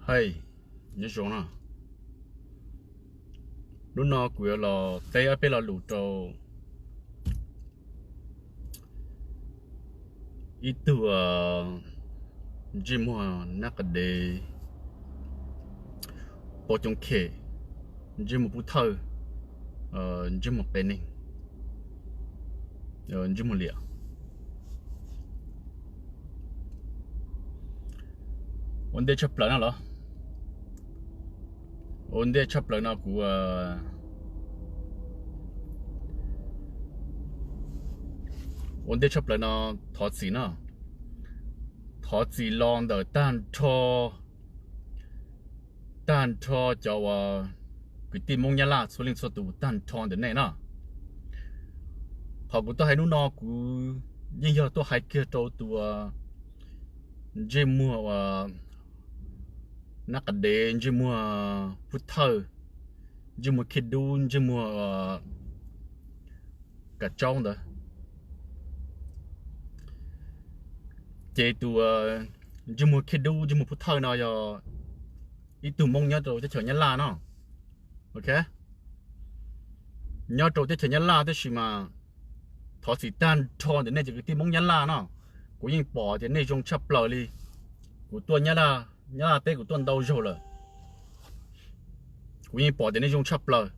Hais, nyob zoo na, hnub no kuv yuav los teb ob peb lo lus rau ib tug ntsej muag nab qa dev, pos coom khem, ntsej muag pub thawj, ntsej muag qe neeg, ntsej muag liam. Ua ntej tshaj plaws no los, ua ntej tshaj plaws no kuv, ua ntej tshaj plaws no thov txim no, thov txim los ntawm tag nrho, tag nrho cov uas kwv tij Hmoob Nyab Laj txhua leej txhua tus tag nrho ntawm nej no. Qhov kuv tuaj hais hnub no kuv yeej yog tuaj hais kiag rau tus ntsej muag uas nab qa dev, ntsej muag pub thawj, ntsej muag khij dub, ntsej muag kav tsaub ntawd. Ces tus ntsej muag khij dub, ntsej muag pub thawj no yog ib tug Hmoob nyob rau teb chaws Nyab Laj no, ok, nyob rau teb chaws Nyab Laj tab sis mas thov txim tag nrho ntawm nej cov kwv tij Hmoob Nyab Laj no. Kuv yeej pom tias nej zoo tshaj plaws li. Kuv tuaj Nyab Laj, Nyab Laj teb kuv tuaj ntau zaug lawm. Kuv yeej pom tias nej zoo tshaj plaws.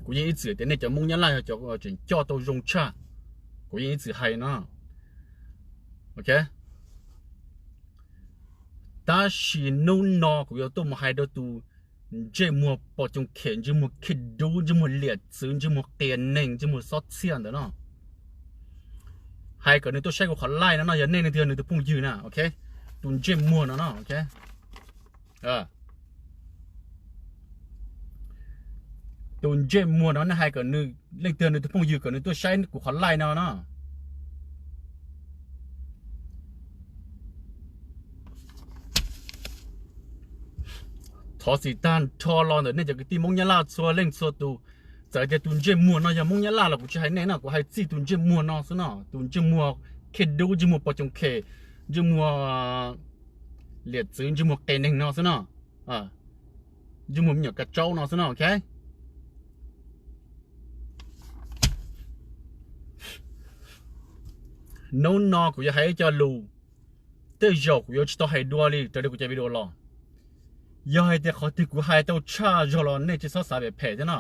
Kuv yeej ib txwm tias nej cov Hmoob Nyab Laj yog cov tseem coj tau zoo tshaj. Kuv yeej ib txwm hais no, ok. Tab sis hnub no kuv yuav tuaj mus hais rau tus ntsej muag pos coom khem, ntsej muag khij dub, ntsej muag liam txwv, ntsej muag qias neeg, ntsej muag xob txhiaj ntawd no. Hais kom nws tuaj saib kuv qhov live no no, yog nej leej twg yog nws tus phooj ywg na, ok. Tus ntsej muag no no, ok. Tus ntsej muag no nej hais kom nws, leej twg nws tus phooj ywg kom nws tuaj saib kuv qhov live no no. Thov txim tag nrho los ntawm nej cov kwv tij Hmoob Nyab Laj txhua leej txhua tus. Txawm tias tus ntsej muag no yog Hmoob Nyab Laj los kuv tsis hais nej no, kuv hais txij tus ntsej muag no xwb no, tus ntsej muag khij dub, ntsej muag pos coom khem, ntsej muag liam txwv, ntsej muag qias neeg no xwb no, ntsej muag me nyuam kav tsaub no xwb no, ok. Hnub no kuv yuav hais ib co lus, tej zaum kuv yuav tsis tau hais dua li raws li kuv cov video los. Yog hais tias qhov twg kuv hais tau tshaj zog los nej tsis txhob xav phem phem thiab no,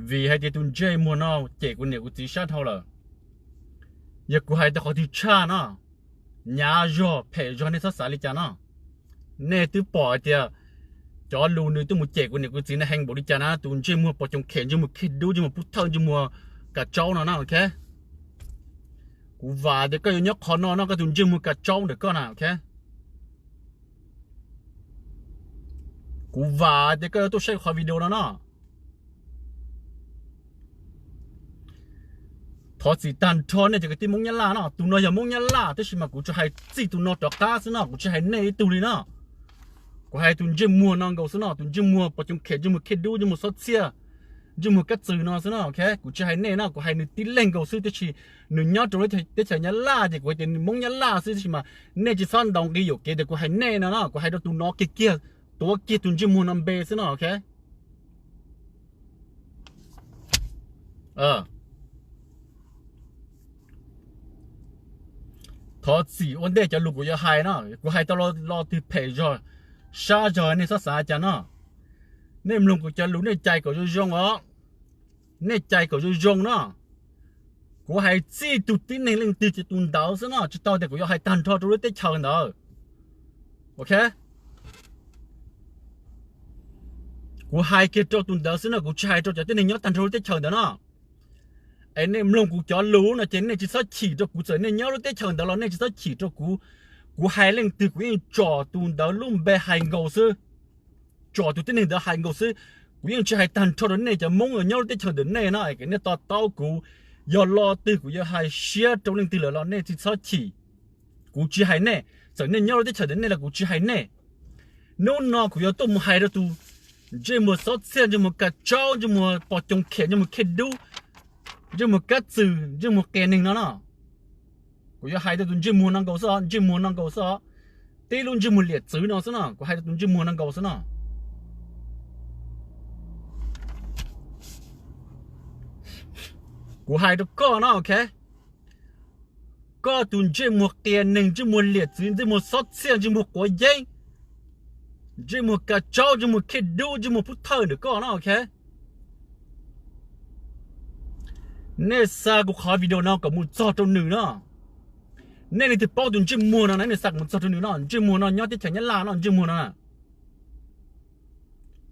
vim hais tias tus ntsej muag no cem kuv niam kuv txiv sab dhau lawm. Yog kuv hais tau qhov twg tshaj no, hnyav zog phem zog nej txhob xav li cas no. Nej twb pom hais tias cov lus nws tuaj mus cem kuv niam kuv txiv no heev npaum li cas na, tus ntsej muag pos coom khem, ntsej muag khij dub, ntsej muag pub thawj, ntsej muag kav tsaub no na, ok. Kuv vam tias koj yuav nyob qhov no no, koj tus ntsej muag kav tsaub ntawm koj na, ok. Kuv vam tias koj yuav tuaj saib qhov video no no. Thov txim tag nrho nej cov kwv tij Hmoob Nyab Laj no, tus no yog Hmoob Nyab Laj tab sis mas kuv tsuas hais txij tus no rov qab xwb no, kuv tsis hais nej ib tug li no. Kuv hais tus ntsej muag no nkaus xwb no, tus ntsej muag pos coom khem, ntsej muag khij dub, ntsej muag xob txhiaj, ntsej muag kab txwm no xwb no, ok. Kuv tsis hais nej no, kuv hais nws tib leeg nkaus xwb, tiam sis nws nyob rau teb chaws Nyab Laj ces kuv hais tias nws Hmoob Nyab Laj xwb, tab sis mas nej tsis txhob ntaus nqi yuam kev tias kuv hais nej no no, kuv hais rau tus no kiag kiag, tuav kiag tus ntsej muag no npe xwb no, ok. Thov txim ua ntej cov lus kuv yuav hais no, kuv hais tau lo twg phem zog, sab zog nej txhob xav cas no. Nej mloog kuv cov lus nej cais kom zoo zoo os. Nej cais kom zoo zoo no. Kuv hais txij tus tib neeg leej twg ces tus ntawd xwb no, tsis tau tias kuv yuav hais tag nrho rau lub teb chaws ntawd, ok. Kuv hais kiag rau tus ntawd xwb no, kuv tsis hais rau cov tib neeg nyob tag nrho lub teb chaws ntawd no. Es nej mloog kuv cov lus no ces nej tsis txhob chim rau kuv, txawm nej nyob lub teb chaws ntawd los nej tsis txhob chim rau kuv. Kuv hais leej twg kuv yeej tsom tus ntawd lub npe hais nkaus xwb, tsom tus tib neeg ntawd hais nkaus xwb. Kuv yeej tsis hais tag nrho rau nej cov Hmoob uas nyob lub teb chaws ntawm nej no es kom nej to taub kuv. Yog lo twg kuv yuav hais siab rau leej twg lawm los nej tsis txhob chim. Kuv tsis hais nej, txawm nej nyob lub teb chaws ntawm nej los kuv tsis hais nej. Hnub no kuv yuav tuaj mus hais rau tus ntsej muag xob txhiaj, ntsej muag kav tsaub, ntsej muag pos coom khem, ntsej muag khej dub, ntsej muag kab txwm, ntsej muag qias neeg no no. Kuv yuav hais rau tus ntsej muag no nkaus xwb os, ntsej muag no nkaus xwb os. Tib lub ntsej muag liam txwv no xwb no, kuv hais rau tus ntsej muag no nkaus xwb no. Kuv hais rau koj no, ok? Koj tus ntsej muag qias neeg, ntsej muag liam txwv, ntsej muag xob txhiaj, ntsej muag quav yeeb, ntsej muag kav tsaub, ntsej muag khiaj dub, ntsej muag pub thawj ntawm koj no, ok? Nej xa kuv qhov video no kom mus txog rau nws no. Nej leej twg paub tus ntsej muag no na, nej xa kom mus txog rau nws no. Ntsej muag no nyob teb chaws Nyab Laj no, ntsej muag no.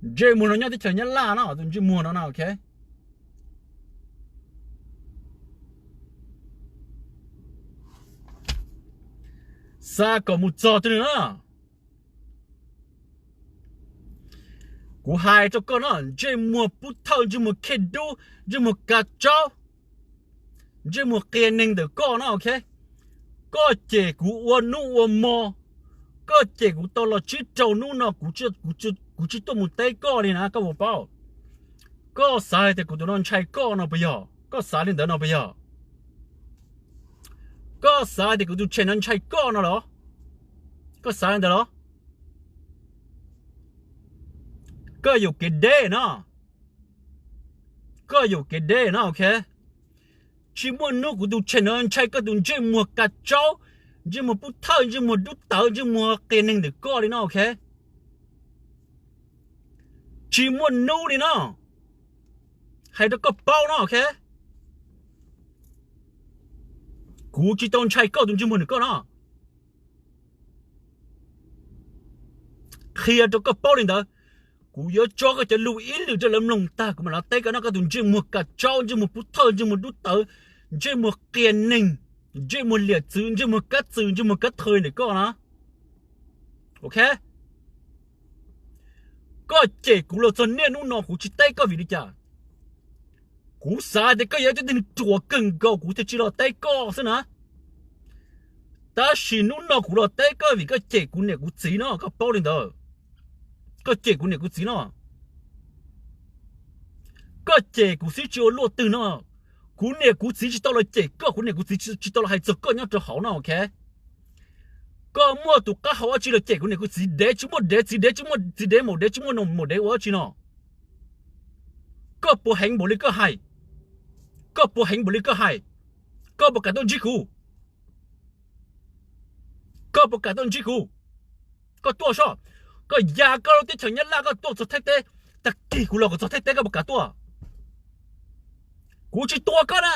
Ntsej muag no nyob teb chaws Nyab Laj no, tus ntsej muag no no, ok? Xa kom mus txog rau nws na. Kuv hais rau koj no, ntsej muag pub thawj, ntsej muag khiaj dub, ntsej muag kav tsaub, ntsej muag qias neeg ntawm koj no, ok? Koj cem kuv ua hnub ua hmo, koj cem kuv tau los tsib rau hnub no, kuv tsis tuaj mus teb koj li na, koj puas paub? Koj xav hais tias kuv tus no ntshai koj no puas yog? Koj xav li ntawd no puas yog? Koj xav tias kuv tus channel no ntshai koj no los? Koj xav li ntawd los? Koj yuam kev deb no. Koj yuam kev deb no, ok? Tsis muaj hnub kuv tus channel no ntshai koj tus ntsej muag kav tsaub, ntsej muag pub thawj, ntsej muag dub tawv, ntsej muag qias neeg ntawm koj li no, ok? Tsis muaj hnub li no. Hais rau koj paub no, ok? Kuv tsis tau ntshai koj tus ntsej muag ntawm koj no. Qhia rau koj paub li ntawd. Kuv yuav tso koj cov lus ib lwm rau lawv mloog tag, kuv mam los teb koj no, koj tus ntsej muag kav tsaub, ntsej muag pub thawj, ntsej muag dub tawv, ntsej muag qias neeg, ntsej muag liam txwv, ntsej muag kab txwm, ntsej muag kab thawj ntawm koj na. Ok? Koj cem kuv los txog niaj hnub no kuv tsis teb koj vim li cas? Kuv xav tias koj yog ib tug neeg ruam kawg nkaus kuv thiaj tsis los teb koj xwb na. Tab sis hnub no kuv los teb koj vim koj cem kuv niam kuv txiv no, koj paub li ntawd. Koj cem kuv niam kuv txiv no. Koj cem kuv xwb tsis ua luaj twg no. Kuv niam kuv txiv tsis tau los cem koj, kuv niam kuv txiv tsis tau los hais txog koj nyob rau hauv no, ok? Koj muaj tus qab hau dab tsi los cem kuv niam kuv txiv dev tsis muaj dev txiv dev tsis muaj txiv dev maum dev tsis muaj maum dev ua dab tsi no? Koj puas heev npaum li koj hais? Koj puas heev npaum li koj hais? Koj puas kam tuaj ntsib kuv? Koj puas kam tuaj ntsib kuv? Koj tuaj soj. Koj ya koj lub teb chaws Nyab Laj koj tuaj txog Thaib teb, tag kis kuv los kom txog Thaib teb koj puas kam tuaj? Kuv tsis tua koj na.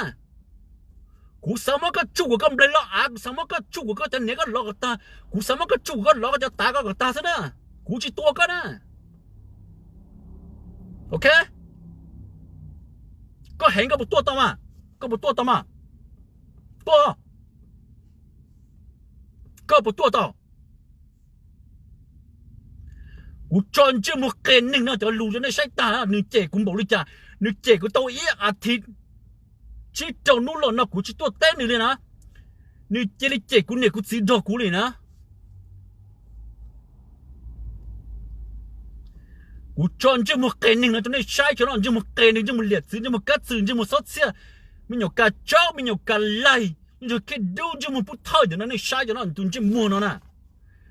Kuv xav muab koj tsuj kom koj nplaig loj av, kuv xav muab koj tsuj kom koj cov niam koj lov kom tag, kuv xav muab koj tsuj kom koj lov koj cov tav koj kom tag xwb na. Kuv tsis tua koj na. Ok. Koj heev koj puas tuaj tau mas? Koj puas tuaj tau mas? Tuaj. Koj puas tuaj tau? Kuv tso ntsej muag qias neeg no cov lus rau nej saib tag, nws cem kuv npaum li cas. Nws cem kuv tau ib as thiv, tsib rau hnub los no kuv tsis tuaj teb nws li na. Nws cia li cem kuv niam kuv txiv nrog kuv li na. Kuv tso ntsej muag qias neeg no rau nej saib tso no, ntsej muag qias neeg, ntsej muag liam txwv, ntsej muag kab txwm, ntsej muag xob txhiaj, me nyuam kav tsaub, me nyuam kav laig, ntsej muag khiaj dub, ntsej muag pub thawj ntawm no nej saib tso no, tus ntsej muag no na.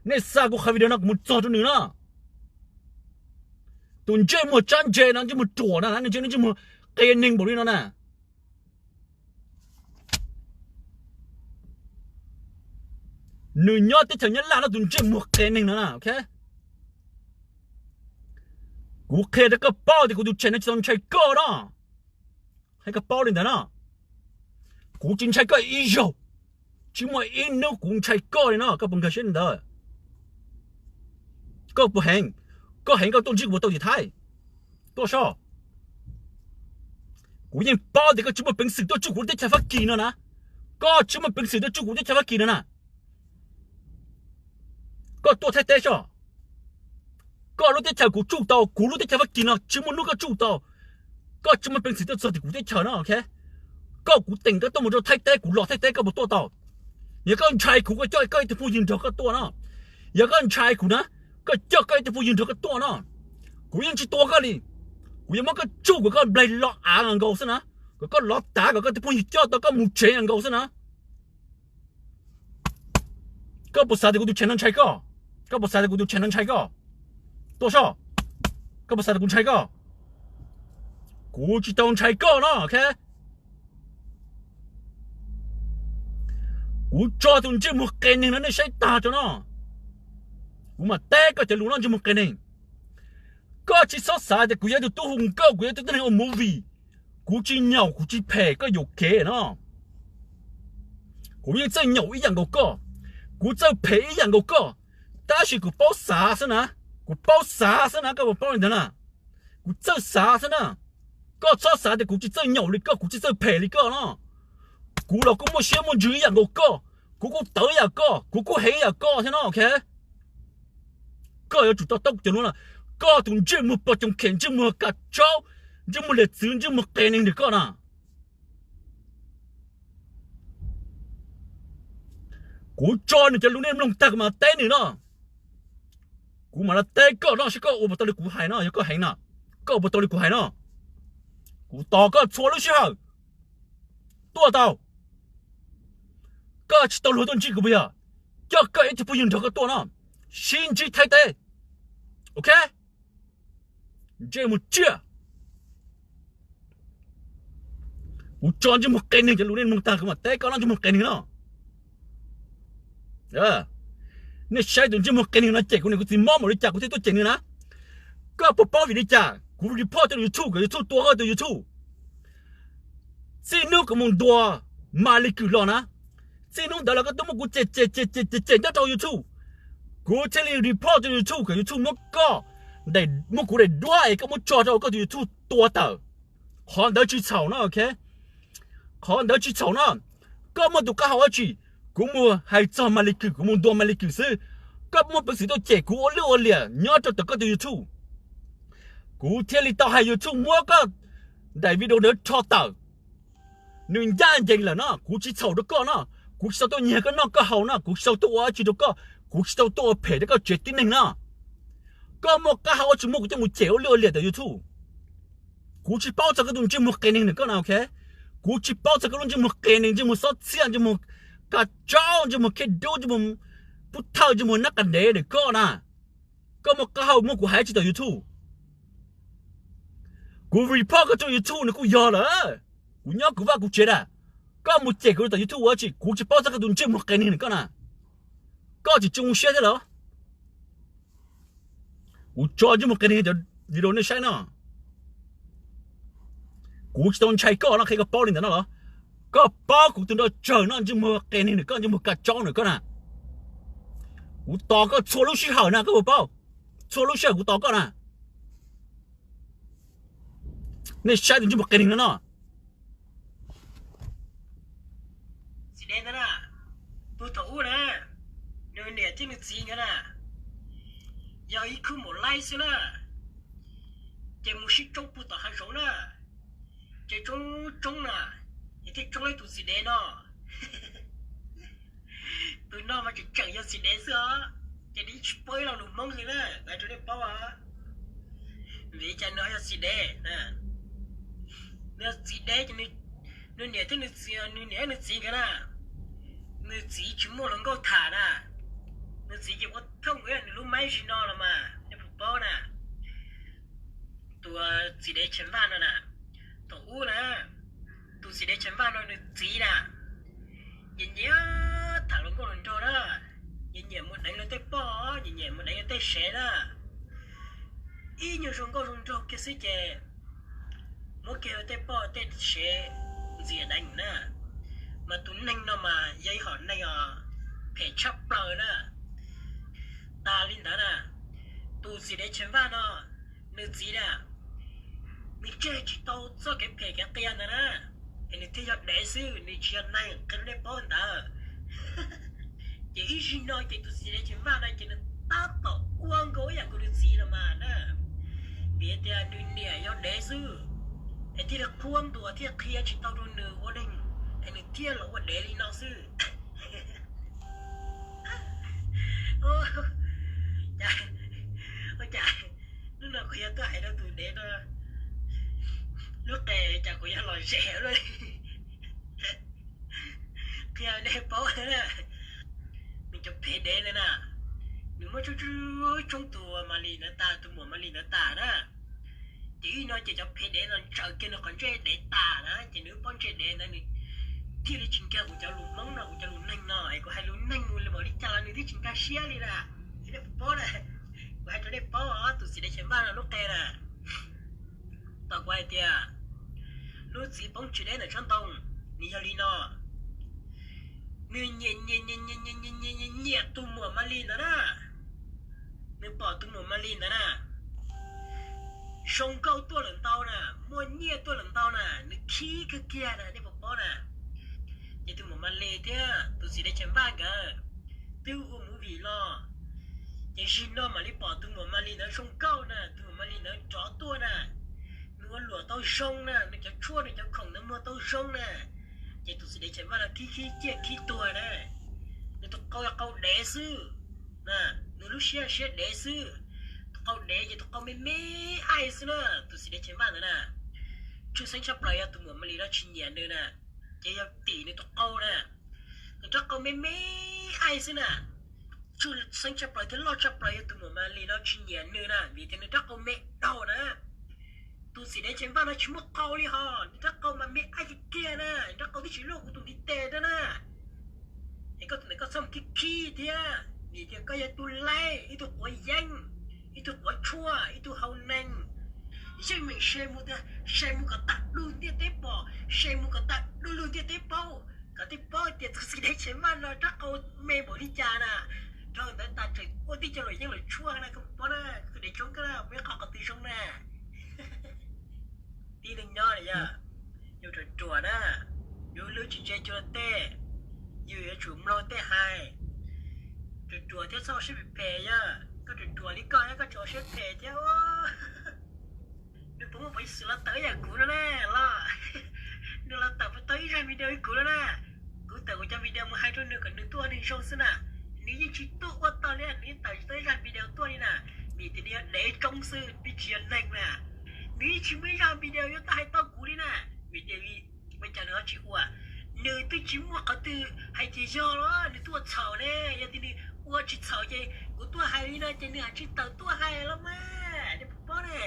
Nej xa kuv qhov video no kuv mus txog rau nws no. Tus ntsej muag tsab ntse no, ntsej muag ruam no, ntsej muag qias neeg npaum li no na. Nws nyob teb chaws Nyab Laj no, tus ntsej muag qias neeg no na, ok. Kuv qhia rau koj paub tias kuv tus channel no tsis tau ntshai koj no. Hais koj paub li ntawd no. Kuv tsis ntshai koj ib zaug. Tsis muaj ib hnub kuv ntshai koj li no, koj puas nkag siab li ntawd? Koj puas heev? Koj heev koj tuaj ntsib kuv puas tau tim Thaib? Tuaj soj. Kuv yeej paub tias koj tsis muaj peev xwm tuaj tsuj kuv teb chaws Fab Kis no na. Koj tsis muaj peev xwm tuaj tsuj kuv teb chaws Fab Kis no na. Koj tuaj Thaib teb soj. Koj lub teb chaws kuv tsuj tau, kuv lub teb chaws Fab Kis no tsis muaj hnub koj tsuj tau. Koj tsis muaj peev xwm tuaj txog tim kuv teb chaws no, ok. Koj kuv teem koj tuaj mus rau Thaib teb, kuv los Thaib teb koj puas tuaj tau? Yog koj ntshai kuv koj coj koj ib tug phooj ywg nrog koj tuaj no. Yog koj ntshai kuv na, koj coj koj ib tug phooj ywg nrog koj tuaj no. Kuv yeej tsis tua koj li. Kuv yuav muab koj tsuj kom koj nplaig loj av nkaus xwb na, kom koj lov tav kom koj tus phooj ywg coj tau koj mus tsev nkaus xwb na. Koj puas xav tias kuv tus channel no ntshai koj? Koj puas xav tias kuv tus channel no ntshai koj? Tuaj soj. Koj puas xav tias kuv ntshai koj? Kuv tsis tau ntshai koj no, ok. Kuv tso tus ntsej muag qias neeg no nej saib tag tso no. Kuv mam teb koj cov lus no ntsej muag qias neeg. Koj tsis txhob xav tias kuv yog tus tub hu nkauj, kuv yog tus tib neeg ua movie. Kuv tsis nyaum, kuv tsis phem, koj yuam kev no. Kuv yeej txawj nyaum ib yam nkaus koj, kuv txawj phem ib yam nkaus koj, tab sis kuv paub xav xwb na. Kuv paub xav xwb na, koj puas paub li ntawd na? Kuv txawj xav xwb na. Koj txhob xav tias kuv tsis txawj nyaum li koj, kuv tsis txawj phem li koj no. Kuv los kuj muaj siab muaj ntsws ib yam nkaus koj, kuv kuj tawv ib yam koj, kuv kuj heev ib yam koj thiab no, ok. Koj yuav tsum to taub kuv cov lus no. Koj tus ntsej muag pog coom khem, ntsej muag kav tsaub, ntsej muag liam txwv, ntsej muag qias neeg ntawm koj na. Kuv tso nws cov lus nej mloog tag kuv mam teb nws no. Kuv mam los teb koj no, saib koj ua puas tau li kuv hais no, yog koj heev no. Koj ua puas tau li kuv hais no. Kuv tos koj txhua lub sij hawm tuaj tau. Koj tsis tau luag tuaj ntsib kuv puas yog? Coj koj ib tug phooj ywg nrog koj tuaj no, sib ntsib Thaib teb, ok. Ntsej muag tsiaj. Kuv tso ntsej muag qias neeg cov lus nej mloog tag kuv mam teb koj no, ntsej muag qias neeg no. Nej saib tus ntsej muag qias neeg no cem kuv niam kuv txiv mob npaum li cas kuv thiaj tuaj cem nws na. Koj puas paub vim li cas kuv report rau YouTube kom YouTube tua koj tus YouTube? Txij hnub kuv mus ntuas Mas Lis Kwm los na, txij hnub ntawd los koj twb muab kuv cem cem cem cem cem nyob rau YouTube. Kuv thiaj li report rau YouTube kom YouTube muab koj, muab kuv daim duab es koj muab tso rau koj tus YouTube tua tawm. Qhov ntawd tsis txhaum no, ok. Qhov ntawd tsis txhaum no. Koj muaj tus qab hau dab tsi? Kuv mus hais txog Mas Lis Kwm, kuv mus ntuas Mas Lis Kwm xwb, koj muaj peev xwm tuaj cem kuv ua lwj ua liam nyob rau tom koj tus YouTube. Kuv thiaj li tau hais YouTube muab koj daim video ntawd rho tawm. Nws ncaj ncees lawm no, kuv tsis txhaum rau koj no. Kuv tsis tau tuaj nyiag koj noj koj haus no, kuv tsis tau tuaj ua dab tsi rau koj, kuv tsis tau tuaj ua phem rau koj tsev tib neeg no. Koj muaj qab hau dab tsi muab kuv coj mus cem ua lwj ua liam tom YouTube? Kuv tsis paub txog koj tus ntsej muag qias neeg ntawm koj na, ok. Kuv tsis paub txog koj lub ntsej muag qias neeg, ntsej muag xob txhiaj, ntsej muag kav tsaub, ntsej muag khej dub, ntsej muag pub thawj, ntsej muag nab qa ntev ntawm koj na. Koj muaj qab hau muab kuv hais tsis tom YouTube? Kuv report koj rau YouTube nws kuj yog lawm. Kuv nyob kuv vaj kuv tsev na, koj mus cem kuv tom YouTube ua dab tsi? Kuv tsis paub txog koj tus ntsej muag qias neeg ntawm koj na. Koj tsis tsoo siab thiab los? Kuv tso ntsej muag qias neeg cov video nej saib no. Kuv tsis tau ntshai koj no, qhia koj paub li ntawd no los? Koj paub kuv tus nroj tsawg no, ntsej muag qias neeg ntawm koj, ntsej muag kav tsaub ntawm koj na. Kuv tos koj txhua lub sij hawm na, koj puas paub? Txhua lub sij hawm kuv tos koj na. Nej saib tus ntsej muag qias neeg no no. Txiv dev ntawd na, puag thaum ub na, nws niam thiab nws txiv nkawd na, yog ib khub maum laib xwb na, ces mus sib tsoob puag tom hav zoov na, ces tsoob tsoob na, es thiaj tsoob ib tus txiv dev no. Tus no mas tseem tseem yog txiv dev xwb os, ces nws tsis paub ib lo lus Hmoob li na, hais rau nej paub os. Vim li cas nws ho yog txiv dev? Nws yog txiv dev ces nws niam thiab nws txiv, nws niam nws txiv nkawd na, nws txiv tsis muaj hluas nkauj tham na, nws txiv ces ua thooj nws lub maib zim no los mas nej puas paub na. Tus txiv dev Tsheej Vaj no na, thaum ub na, tus txiv dev Tsheej Vaj no nws txiv na, nyiam nyiam tham hluas nkauj hluas nraug na, nyiam nyiam mus deev luag tej poj, nyiam nyiam mus deev luag tej sev na. Ib nyuag zoo nkauj zoo nraug kiag xwb ces muab kiag luag tej poj tej sev ntxias deev na. Mas tus neeg no mas yog ib hom neeg os, phem tshaj plaws na. Tas li ntawd na, tus txiv dev Tsheej Vaj no, nws txiv na, nws tseg tsis tau txoj kev phem kev qias ntawd na, es nws thiaj yog dev xwb, nws tsis yog neeg, qhia rau nej paub ntawd. Ces ib zaug no ces tus txiv dev Tsheej Vaj no ces nws tab tom ua nkaus ib yam nkaus nws txiv los mas na. Vim tias nws niam yog dev xwb, es thiaj li qhuab ntuas thiaj qhia tsis tau rau nws ua neeg, es nws thiaj los ua dev li no xwb. Ua cas, ua cas hnub no kuv yog tuaj hais rau tus dev no, lub qe cas kuv yog los zem luaj li. Qhia nej paub na, nws cov phem dev ntawd na, nws Tsoob tus Malis ntawd tas, tus muam Malis ntawd tas na. Ces ib no ces cov phev dev no ntsaws kiag nws qhov ntsej dev tas na, ces nws pob ntseg dev ntawd nws thiaj li tsis nkag kuv cov lus Hmoob no, kuv cov lus neeg no es kuv hais lus neeg mus li npaum li cas los nws twb tsis nkag siab li na. Nej puas paub na, kuv hais rau nej paub os, tus txiv dev Chais Vaj no lub qe na. Tau kuv hais tias lub txiv poob tsis deb ntawm tsob ntoo, nws yog li no. Nws nyiam nyiam nyiam nyiam nyiam nyiam nyiam nyiam tus muam Malis ntawd na. Nws pom tus muam Malis ntawd na, zoo nkauj tuaj lawm ntau na, muaj nyiaj tuaj lawm ntau na, nws khib kawg kiag na, nej puas paub na. Ces tus muam Malis thiab tus txiv dev Chais Vaj nkawd twb ua movie los, ces zaum no mam li pom tus muam Malis ntawd zoo nkauj na, tus muam Malis ntawd rov tuaj na. Nws ua luam tau zoo na, nws cov tshuaj nws cov khoom ntawd muag tau zoo na. Ces tus txiv dev Chais Vaj no khib khib ciaj khib tuag na. Nws tus qau yog qau dev xwb, nws lub siab siab dev xwb. Tus qau dev ces tus qau me me aib xwb na, tus txiv dev Chais Vaj ntawd na. Tshwj xeeb tshaj plaws yog tus muam Malis no tsis nyiam nws na, ces yog tim nws tus qau na. Nws rab qau me me aib xwb na. Tshwj xeeb tshaj plaws thiab loj tshaj plaws yog tus muam Malis no tsis nyiam nws na, vim tias nws rab qau me dhau na. Tus txiv dev Chais Vaj no tsis muaj qau li hos, nws rab qau mas me aib kiag kiag na, nws rab qau twb tsis luaj kuv tus ntiv tes na. Es koj tus ntawm koj txhob mus khib khib thiab, vim tias koj yog tus laib, ib tug quav yeeb, ib tug quav tshuaj, ib tug hau neeg. Yeej meem share mus tias, share mus kom tag lug ntiaj teb pom, share mus kom tag lug ntiaj teb paub, kom tej paub tias tus txiv dev Chais Vaj no rab qau me npaum li cas na. Dhau ntawd tas tseem ua tib co luam yeeb luam tshuaj na, koj puas paub na, koj dev Tsoob koj na, muaj ib qho qhov twg zoo na. Tib neeg nyob yog yus ruam ruam na, yus lub tsis ntse cua tej, yus yuav tsum mloog tej hais. Ruam ruam thiab txhob siab phem phem yog, koj ruam ruam li koj thiab koj tseem siab phem thiab. Nws puas muaj peev xwm los tawm ib yam kuv no na los? Nws los tawm puas tau ib zaj video li kuv no na? Kuv tawm kuv cov video mus hais rau nws kom nws tuaj ua neeg zoo xwb na. Nws yeej tsis tuaj ua tau li, nws yeej tawm tsis tau ib zaj video tuaj li na. Vim tias nws yog dev Tsoob xwb, nws tsis yog neeg na. Nws yeej tsis muaj ib zaj video yuav tuaj hais tau kuv li na. Vim tias li ua cas nws ho tsis ua? Nws twb tsis muaj qhov twg hais tias yog los nws tuaj ua txhaum ne. Yog tias nws ua tsis txhaum ces kuv tuaj hais li no ces nws haj tsis tawm tuaj hais los mas, nej puas paub ne.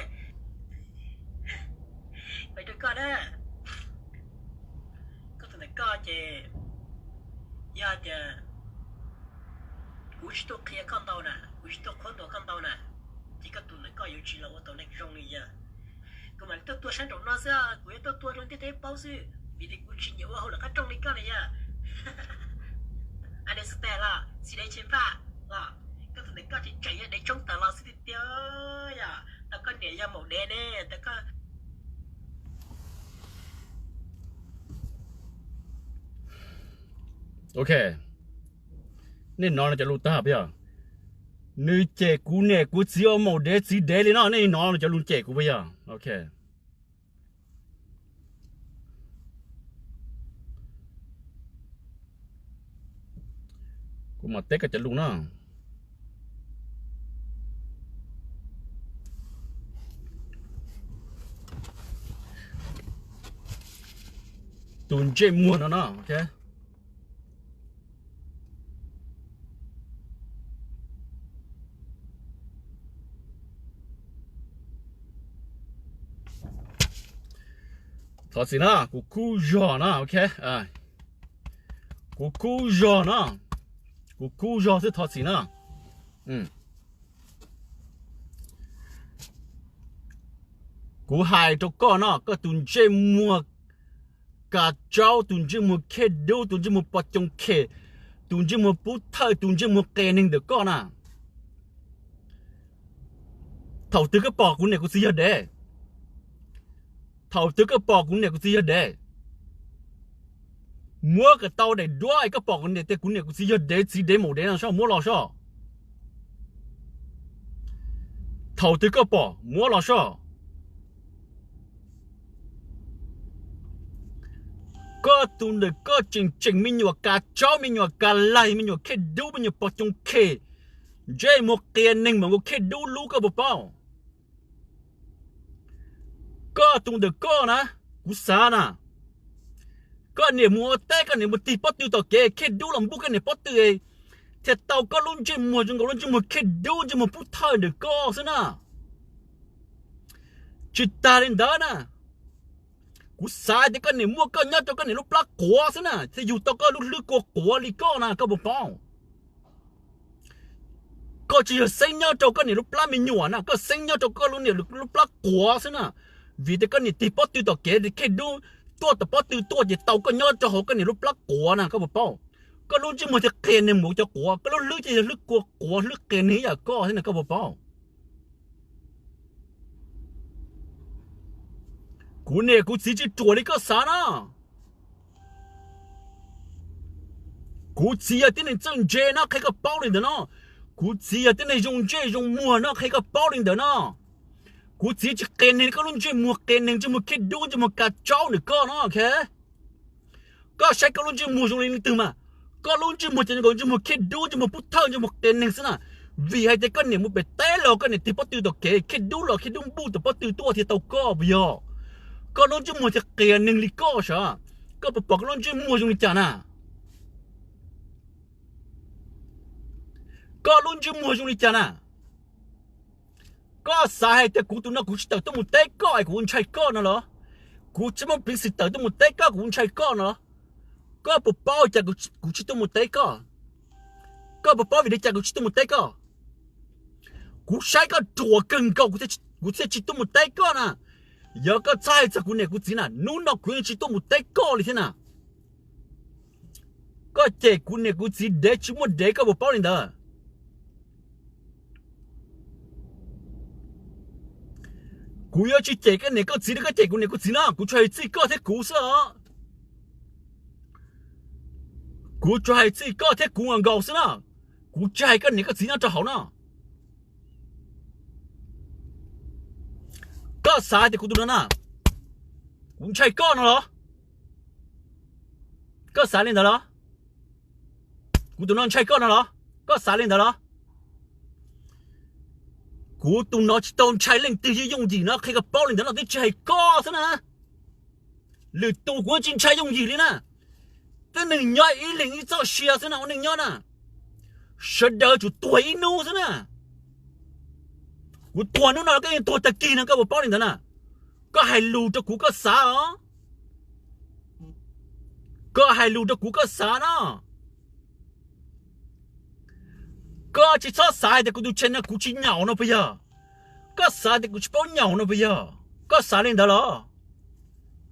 Peb rau koj na, koj tus ntawm koj ces yog tias kuv tsis tuaj qhia koj ntau na, kuv tsis tuaj qhuab ntuas koj ntau na, ces koj tus ntawm koj yuav tsis los ua tau neeg zoo li yog. Kuv mam li tuaj tua sab nraum no xwb, kuv yuav tuaj tua rau ntiaj teb paub xwb, vim tias kuv tsis nyiam ua hauj lwm qab rooj li koj na yog. Understand los, txiv dev Chais Vaj los, koj tus ntawm koj ces tseem yog dev Tsoob tawm los xwb tiag tiag yog. Tau koj niam yog maum dev ne, tau koj Ok, nej hnov no cov lus tag puas yog? Nws cem kuv niam kuv txiv ua maum dev txiv dev li no, nej hnov no cov lus cem kuv puas yog? Ok. Kuv mam teb koj cov lus no. Tus ntsej muag no no, ok. Thov txim na, kuv kub zog na, ok. Kuv kub zog na, kuv kub zog xwb, thov txim na. Kuv hais rau koj no, koj tus ntsej muag kav tsaub, tus ntsej muag khej dub, tus ntsej muag pos coos khem, tus ntsej muag pub thawj, tus ntsej muag qias neeg ntawm koj na. Thaum twg koj pom kuv niam kuv txiv yog dev? Thaum twg koj pom kuv niam kuv txiv yog dev? Muab kom tau daim duab es koj pom kuv niam, tias kuv niam kuv txiv yog dev, txiv dev maum dev no soj, muab los soj. Thaum twg koj pom, muab los soj. Koj tus ntawm koj tseem tseem me nyuam kav tsaub, me nyuam kav laig, me nyuam khej dub, me nyuam pos coos khem, ntsej muag qias neeg mas nkaus khej dub lub, koj puas paub? Koj tus ntawm koj na, kuv xav na, koj niam mus ua teb, koj niam mus tig pob tw tom kev, khej dub los npuj koj niam pob tw, thiaj tau koj lub ntsej muag zoo nkaus lub ntsej muag khiaj dub ntsej muag pub thawj ntawm koj xwb na. Tsis tas li ntawd na, kuv xav tias koj niam muaj koj nyob rau koj niam lub plab quav xwb na thiaj yug tau koj lub hlwb kua quav li koj na koj puas paub? Koj tsis yog xeeb nyob rau koj niam lub plab me nyuam na, koj xeeb nyob rau koj lub niam lub plab quav xwb na. Vim tias koj niam tig pob tw tom kev khiaj dub tuaj tom pob tw tuaj ces tau koj nyob rau hauv koj niam lub plab quav na koj puas paub? Koj lub ntsej muag thiaj qias neeg mus cov quav, koj lub hlwb thiaj yog hlwb kua quav hlwb qias neeg ib yam koj thiab na koj puas paub? Kuv niam kuv txiv tsis ruam li koj xav no. Kuv txiv yog tib neeg txawj ntse no qhia koj paub li ntawd no. Kuv txiv yog tib neeg zoo ntsej zoo muag no qhia koj paub li ntawd no. Kuv txiv tsis qias neeg li koj lub ntsej muag qias neeg, ntsej muag khiaj dub, ntsej muag kav tsaub ntawm koj no. Koj saib koj lub ntsej muag zoo li leej twg mas? Koj lub ntsej muag ces zoo nkaus ntsej muag khiaj dub, ntsej muag pub thawj, ntsej muag qias neeg xwb na. Vim hais tias koj niam mus pem teb los koj niam tig pob tw tom kev khiaj dub los khiaj dub npuj tom pob tw tuaj thiaj tau koj puas yog? Koj lub ntsej muag thiaj qias neeg li koj sav. Koj puas pom koj lub ntsej muag zoo li cas na? Koj lub ntsej muag zoo li cas na? Koj xav hais tias kuv tus no kuv tsis tawm tuaj mus teb koj es kuv ntshai koj no los? Kuv tsis muaj peev xwm tawm tuaj mus teb koj kuv ntshai koj no los? Koj puas paub cas kuv tsis tuaj mus teb koj? Koj puas paub vim li cas kuv tsis tuaj mus teb koj? Kuv saib koj ruam kawg nkaus kuv thiaj tsis tuaj mus teb koj na. Yog koj txhob hais txog kuv niam kuv txiv na, hnub no kuv yeej tsis tuaj mus teb koj li thiab na. Koj cem kuv niam kuv txiv dev tsis muaj dev koj puas paub li ntawd? Kuv yuav tsis cem koj niam koj txiv li koj cem kuv niam kuv txiv no, kuv tsuas hais txij koj thiab kuv xwb os. Kuv tsuas hais txij koj thiab kuv nkaus xwb na. Kuv tsis hais koj niam koj txiv nyob rau hauv no. Koj xav tias kuv tus no na, kuv ntshai koj no los? Koj xav li ntawd los? Kuv tus no ntshai koj no los? Koj xav li ntawd los? Kuv tus no tsis tau ntshai leej twg yooj yim no, qhia koj paub li ntawd no, twb tsis hais koj xwb na. Lwm tus kuv tsis ntshai yooj yim li na. Tej neeg nyob ib leeg ib txoj sia xwb na ua neej nyob na. Sawv daws tsum tuag ib hnub xwb na. Kuv tuag hnub no koj yeej tuag tag kis no koj puas paub li ntawd na? Koj hais lus rau kuv koj xav os. Koj hais lus rau kuv koj xav no. Koj tsis txhob xav hais tias kuv tus channel no kuv tsis nyaum no puas yog? Koj xav tias kuv tsis paub nyaum no puas yog? Koj xav li ntawd los?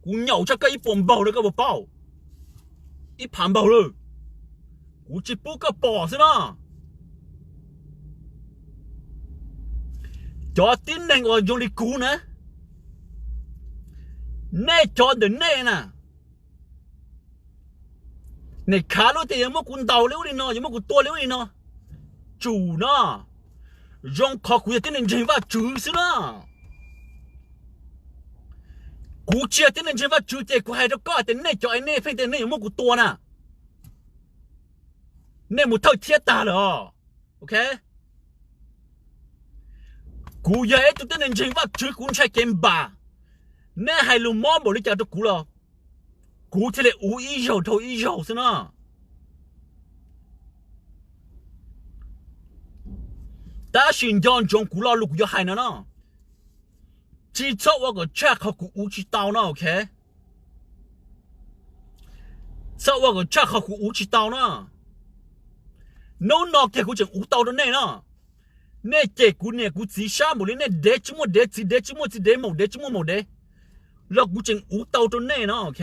Kuv nyaum tshaj koj ib puas npaug li koj puas paub? Ib phav npaug lawm. Kuv tsis pub koj pom xwb no. Cov tib neeg uas zoo li kuv na, nej cov ntawm nej na, nej khav lub tias yuav muab kuv ntaus li ub li no, yuav muab kuv tua li ub li no. Tsum no, zoo qhov kuv yog tib neeg ntseeg Vajtswv xwb na. Kuv tsis yog tib neeg ntseeg Vajtswv ces kuv hais rau koj hais tias nej cov es nej pheej tias nej yuav muab kuv tua na, nej mus thawj thiab tag lawm os. Ok, kuv yog ib tug tib neeg ntseeg Vajtswv kuv ntshai kev npam. Nej hais lus mob npaum li cas rau kuv los kuv thiaj li uv ib zaug dhau ib zaug xwb no. Tab sis nco ntsoov kuv lo lus kuv yuav hais no no, tsis txhob ua kom tshaj qhov kuv uv tsis tau no, ok? Txhob ua kom tshaj qhov kuv uv tsis tau no. Hnub no kiag kuv tseem uv tau rau nej no. Nej cem kuv niam kuv txiv sab npaum li nej dev tsis muaj dev, txiv dev tsis muaj txiv dev, maum dev tsis muaj maum dev, los kuv tseem uv tau rau nej no, ok?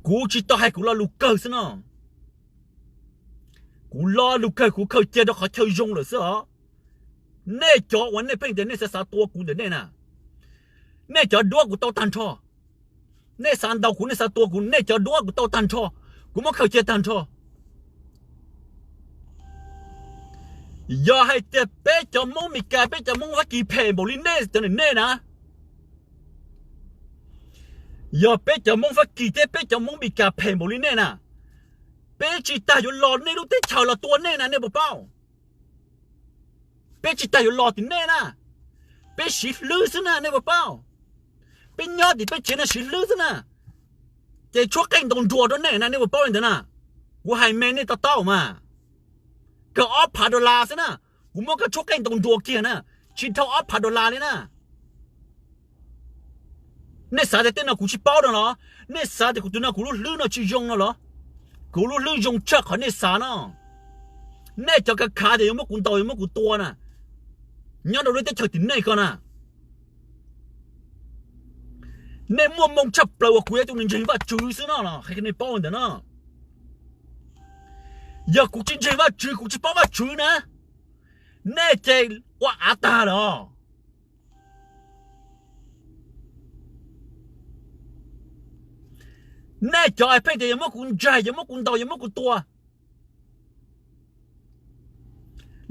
Kuv tsis tau hais kuv lo lus kawg xwb no. Kuv lo lus kawg kuv khaws cia rau qhov chaw zoo lawm xwb os. Nej cov uas nej pheej tias nej xav xav tua kuv ntawm nej na, nej cov duab kuv tau tag nrho. Nej xav ntaus kuv, nej xav tua kuv, nej cov duab kuv tau tag nrho. Kuv muab khaws cia tag nrho. Yog hais tias peb cov Hmoob Meskas, peb cov Hmoob Fab Kis phem npaum li nej cov ntawm nej na, yog peb cov Hmoob Fab Kis thiab peb cov Hmoob Meskas phem npaum li nej na, peb tsis tas yuav los nej lub teb chaws los tua nej na, nej puas paub? Peb tsis tas yuav los tim nej na. Peb siv hlwb xwb na, nej puas paub? Peb nyob tim peb tsev no siv hlwb xwb na. Ces tshuab qeej ntaus nruas rau nej na, nej puas paub li ntawd na? Kuv hais me nej to taub mas, kawg ob phav dollar xwb na, kuv muab koj tshuab qeej ntaus nruas kiag na, tsis dhau ob phav dollar li na. Nej xav tias tej no kuv tsis paub no los? Nej xav tias kuv tus no kuv lub hlwb no tsis zoo no los? Kuv lub hlwb zoo tshaj qhov nej xav no. Nej cov kav khav tias yuav muab kuv ntaus yuav muab kuv tua na, nyob rau lub teb chaws tim nej ko na, nej muaj moo tshaj plaws uas kuv yog tus ntseeg Vajtswv xwb no los? Qhia nej paub ntawm no, yog kuv tsis ntseeg Vajtswv, kuv tsis paub Vajtswv na, nej ces ua av tag lawm os. Nej cov pheej tias yuav muab kuv ntsaig, yuav muab kuv ntaus, yuav muab kuv tua,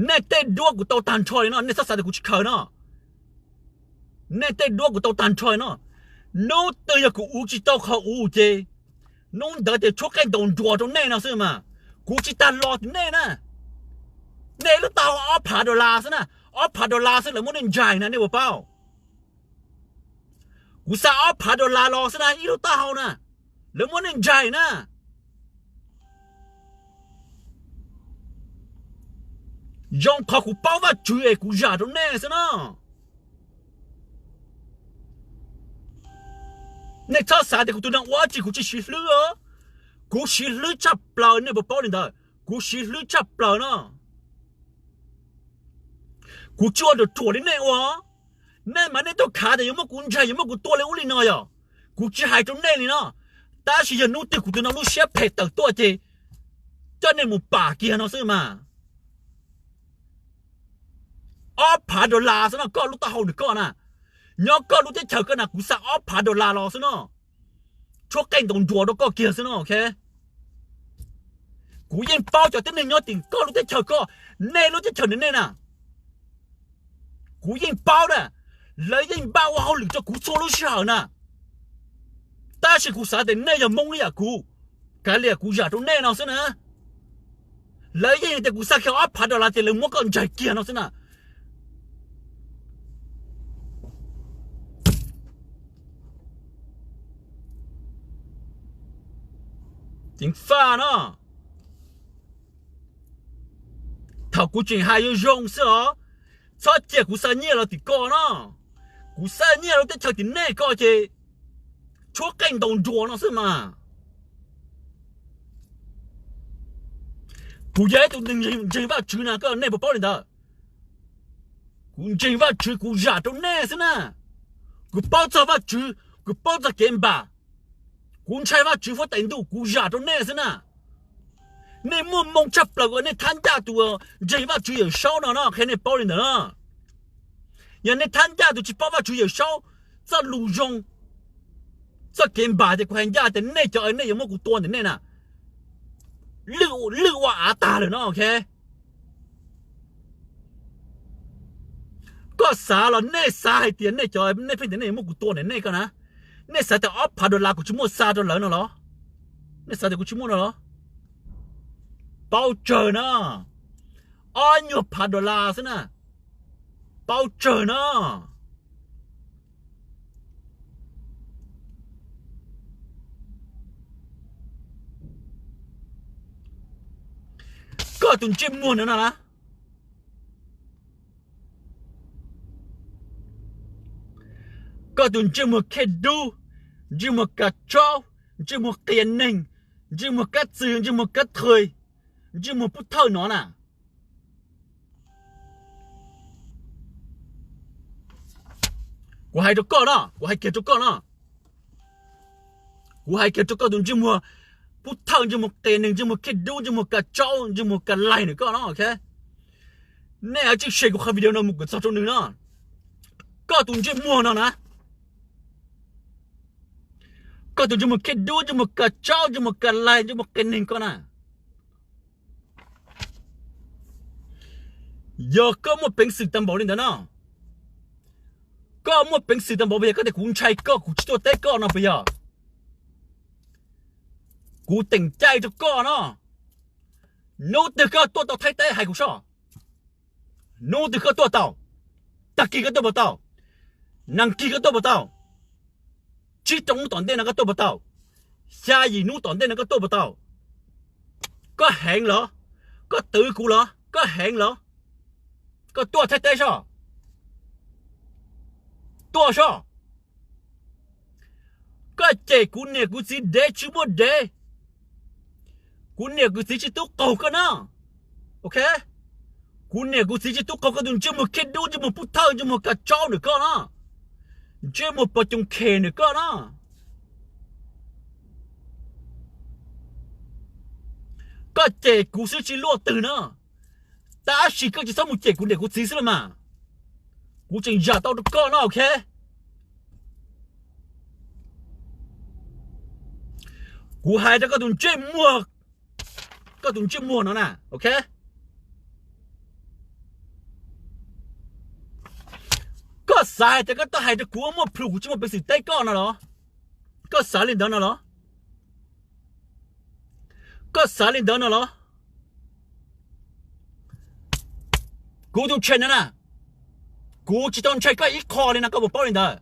nej tej duab kuv tau tag nrho li no, nej txhob xav tias kuv tsis khaws no. Nej tej duab kuv tau tag nrho li no. Hnub twg yog kuv ua tsis tau qhov ub ces hnub ntawd ces tshuab qeej ntaus nruas rau nej no xwb mas, kuv tsis tag los tim nej na. Nej lub taub hau ob phav dollar xwb na, ob phav dollar xwb lawv muab nej ntsaig na, nej puas paub? Kuv xa ob phav dollar los xwb na, ib lub taub hau na, lawv muab nej ntsaig na. Zoo qhov kuv paub Vajtswv es kuv zam rau nej xwb no. Nej txhob xav tias kuv tus no ua dab tsi kuv tsis siv hlwb. Kuv siv hlwb tshaj plaws, nej puas paub li ntawd? Kuv siv hlwb tshaj plaws no. Kuv tsis ua ruam ruam li nej ua. Nej mas nej tuaj khav tias yuav muab kuv ntsaig yuav muab kuv tua li ub li no yog, kuv tsis hais rau nej li no. Tab sis yog hnub twg kuv tus no lub siab phem tawm tuaj ces coj nej mus pam kiag no xwb mas. Ob phav dollar xwb no, koj lub taub hau ntawm koj na, nyob koj lub teb chaws koj na, kuv xa ob phav dollar los xwb no, tshuab qeej ntaus nruas rau koj kiag xwb no. Kuv yeej paub cov tib neeg nyob tim koj lub teb chaws koj, nej lub teb chaws ntawm nej na, kuv yeej paub na, lawv yeej npaj ua hauj lwm rau kuv txhua lub sij hawm na. Tab sis kuv xav tias nej yog Hmoob ib yam kuv, kav liam kuv zam rau nej no xwb na. Lawv yeej tias kuv xa kiag ob phav dollar tias lawv muab koj ntsaig kiag no xwb na. Ceev faj no. Thaum kuv tseem hais yuav zoo xwb os, txhob cia kuv xa nyiaj los tim koj no. Kuv xa nyiaj los teb chaws tim nej ko ces tshuab qeej ntaus nruas no xwb mas. Kuv yog ib tug ntseeg Vajtswv na, koj nej puas paub li ntawd? Kuv ntseeg Vajtswv, kuv zam rau nej xwb na. Kuv paub txog Vajtswv, kuv paub txog kev npam, kuv ntshai Vajtswv huab tais ntuj, kuv zam rau nej xwb na. Nej muaj moo tshaj plaws uas nej thab ncaj tus ntseeg Vajtswv Yawm Saub no no, qhia nej paub li ntawd no. Yog nej thab ncaj tus tsis paub Vajtswv Yawm Saub txoj lus zoo, txoj kev npam tias kuv hais ncaj tias nej cov nej yuav muab kuv tua ntawm nej na, lwj ua av tag lawm no. Koj xav los nej xav hais tias nej cov nej pheej tias nej yuav muab kuv tua ntawm nej ko na, nej xav tias ob phav dollar kuv tsis muaj xa rau lawv no los? Nej xav tias kuv tsis muaj no los? Paub tsawg na, ob nyuag phav dollar xwb na, paub tsawg na. Koj tus ntsej muag no na, koj tus ntsej muag khej dub, ntsej muag kav tsaub, ntsej muag qias neeg, ntsej muag kab txwg, ntsej muag kab thawj, ntsej muag pub thawj no na. Kuv hais rau koj no, kuv hais kiag rau koj no, kuv hais kiag rau koj tus ntsej muag pub thawj, ntsej muag qias neeg, ntsej muag khej dub, ntsej muag kav tsaub, ntsej muag kav laig ntawm koj no. Nej cia li share kuv qhov video no mus kom txog rau nws no. Koj tus ntsej muag no na, koj tus ntsej muag khej dub, ntsej muag kav tsaub, ntsej muag kav laig, ntsej muag qias neeg koj na, yog koj muaj peev xwm tau npaum li ntawd no, koj muaj peev xwm tau npaum puas yog koj tias kuv ntshai koj kuv tsis tuaj teb koj no puas yog? Kuv teem caij rau koj no, hnub twg koj tuaj tau Thaib teb hais kuv soj. Hnub twg koj tuaj tau? Tag kis koj tuaj puas tau? Nag kis koj tuaj puas tau? Tsib rau hnub tom ntej no koj tuaj puas tau? Xya yim hnub tom ntej no koj tuaj puas tau? Koj heev los? Koj twv kuv los? Koj heev los? Koj tuaj Thaib teb soj, tuaj soj. Koj cem kuv niam kuv txiv dev tsis muaj dev. Kuv niam kuv txiv tsis tub qaug koj na. Ok, kuv niam kuv txiv tsis tub qaug koj tus ntsej muag khiab dub, ntsej muag pub thawj, ntsej muag kav tsaub ntawm koj na, ntsej muag pos coos khem ntawm koj na. Koj cem kuv xwb tsis luaj twg na, tab sis koj tsis txhob mus cem kuv niam kuv txiv xwb los mas. Kuv tseem zam tau rau koj no, ok. Kuv hais rau koj tus ntsej muag, koj tus ntsej muag no na, ok. Koj xav hais tias koj tuaj hais rau kuv muaj plhus kuv tsis muaj peev xwm teb koj no los? Koj xav li ntawd no los? Koj xav li ntawd no los? Kuv tus channel na, kuv tsis tau ntshai koj ib qho li no koj puas paub li ntawd?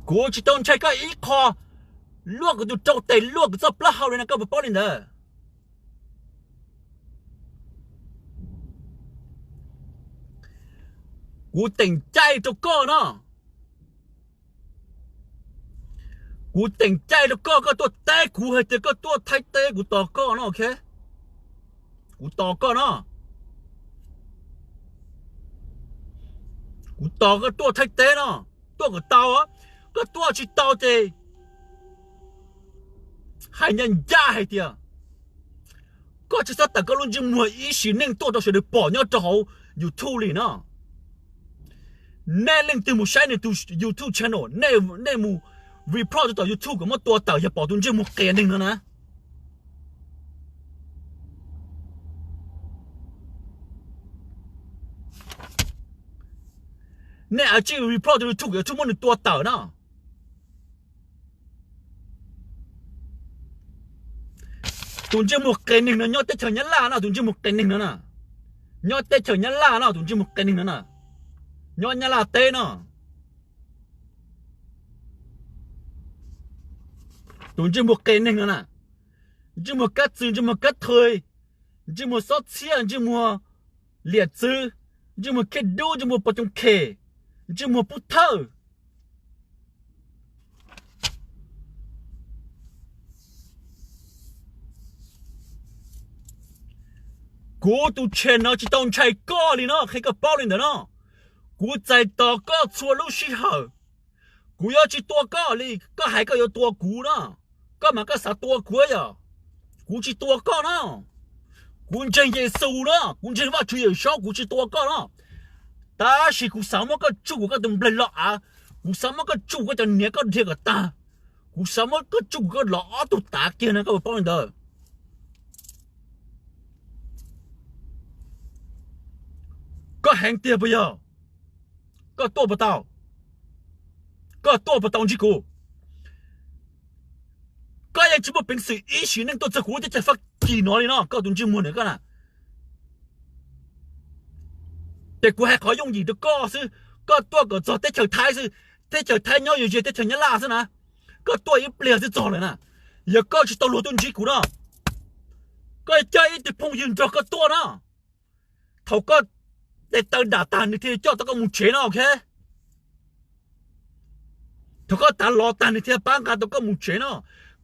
Kuv tsis tau ntshai koj ib qho, luaj kuv tus rau tes luaj kuv txoj plaub hau li no koj puas paub li ntawd? Kuv teem caij rau koj no, kuv teem caij rau koj, koj tuaj teb kuv hais tias koj tuaj Thaib teb kuv tos koj no, ok. Kuv tos koj no, kuv tos koj tuaj Thaib teb no, tuaj kom tau. Koj tuaj tsis tau ces hais ncaj ncaj hais tias koj tsis txhob tawm koj lub ntsej muag ib sim neej tuaj rau sawv daws pom nyob rau hauv YouTube li no. Nej leej twg mus saib nws tus YouTube channel, nej mus report rau tom YouTube kom muab tua tawm yog pom tus ntsej muag qias neeg no na. Nej a tsij report rau YouTube kom YouTube muab nws tua tawm no. Tus ntsej muag qias neeg no nyob teb chaws Nyab Laj no, tus ntsej muag qias neeg no na. Nyob teb chaws Nyab Laj no, tus ntsej muag qias neeg no na. Nyob Nyab Laj teb no, tus ntsej muag qias neeg no na. Ntsej muag kab txwv, ntsej muag kab thawj, ntsej muag xob txhiaj, ntsej muag liam txwv, ntsej muag khiab dub, ntsej muag pos coos khem, ntsej muag pub thawj. Kuv tus channel no tsis tau ntshai koj li no, qhia koj paub li ntawd no. Kuv txais tos koj txhua lub sij hawm. Kuv yuav tsis tua koj li koj hais koj yuav tua kuv no. Koj mas koj xav tua kuv yom? Kuv tsis tua koj no. Kuv ntseeg Yexus no, kuv ntseeg Vajtswv Yawmsaub, kuv tsis tua koj no. Tab sis kuv xav muab koj tsuj kuv koj tus nplaig los av, kuv xav muab koj tsuj koj cov niam koj dhia kom tag, kuv xav muab koj tsuj kuv koj los ob tug tav kiag no koj puas paub li ntawd? Koj heev tiag puas yog? Koj tuaj puas tau? Koj tuaj puas tau ntsib kuv? Koj yeej tsis muaj peev xwm ib sim neej tuaj txog kuv lub teb chaws Fab Kis no li no, koj tus ntsej muag ntawm koj na. Ces kuv hais qhov yooj yim rau koj xwb, koj tuaj kom txog teb chaws Thaib xwb, teb chaws Thaib nyob yuav ze teb chaws Nyab Laj xwb na. Koj tuaj ib pliag xwb txog lawm na. Yog koj tsis tau luag tuaj ntsib kuv no, koj coj ib tug phooj ywg nrog koj tuaj no. Thaum koj tes taw dam tag nws thiaj coj tau koj mus tsev no, ok. Thaum koj tav lov tag nws thiaj pab nqa tau koj mus tsev no.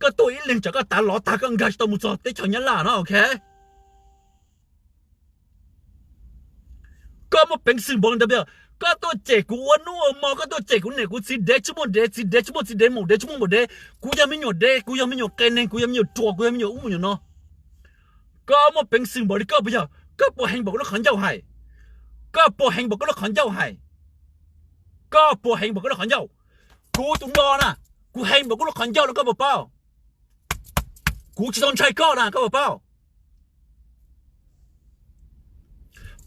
Koj tuaj ib leeg tsam koj tav lov tag koj nqa tsis tau mus txog teb chaws Nyab Laj no, ok. Koj muaj peev xwm npaum li ntawd puas yog? Koj tuaj cem kuv ua hnub ua hmo, koj tuaj cem kuv niam kuv txiv dev tsis muaj dev, txiv dev tsis muaj txiv dev, maum dev tsis muaj maum dev. Kuv yog me nyuam dev, kuv yog me nyuam qias neeg, kuv yog me nyuam ruam, kuv yog me nyuam ub me nyuam no. Koj muaj peev xwm npaum li koj puas yog? Koj puas heev npaum koj lub qhov ncauj hais? Koj puas heev npaum koj lub qhov ncauj hais? Koj puas heev npaum koj lub qhov ncauj? Kuv tus no na, kuv heev npaum kuv lub qhov ncauj no koj puas paub? Kuv tsis tau ntshai koj na koj puas paub?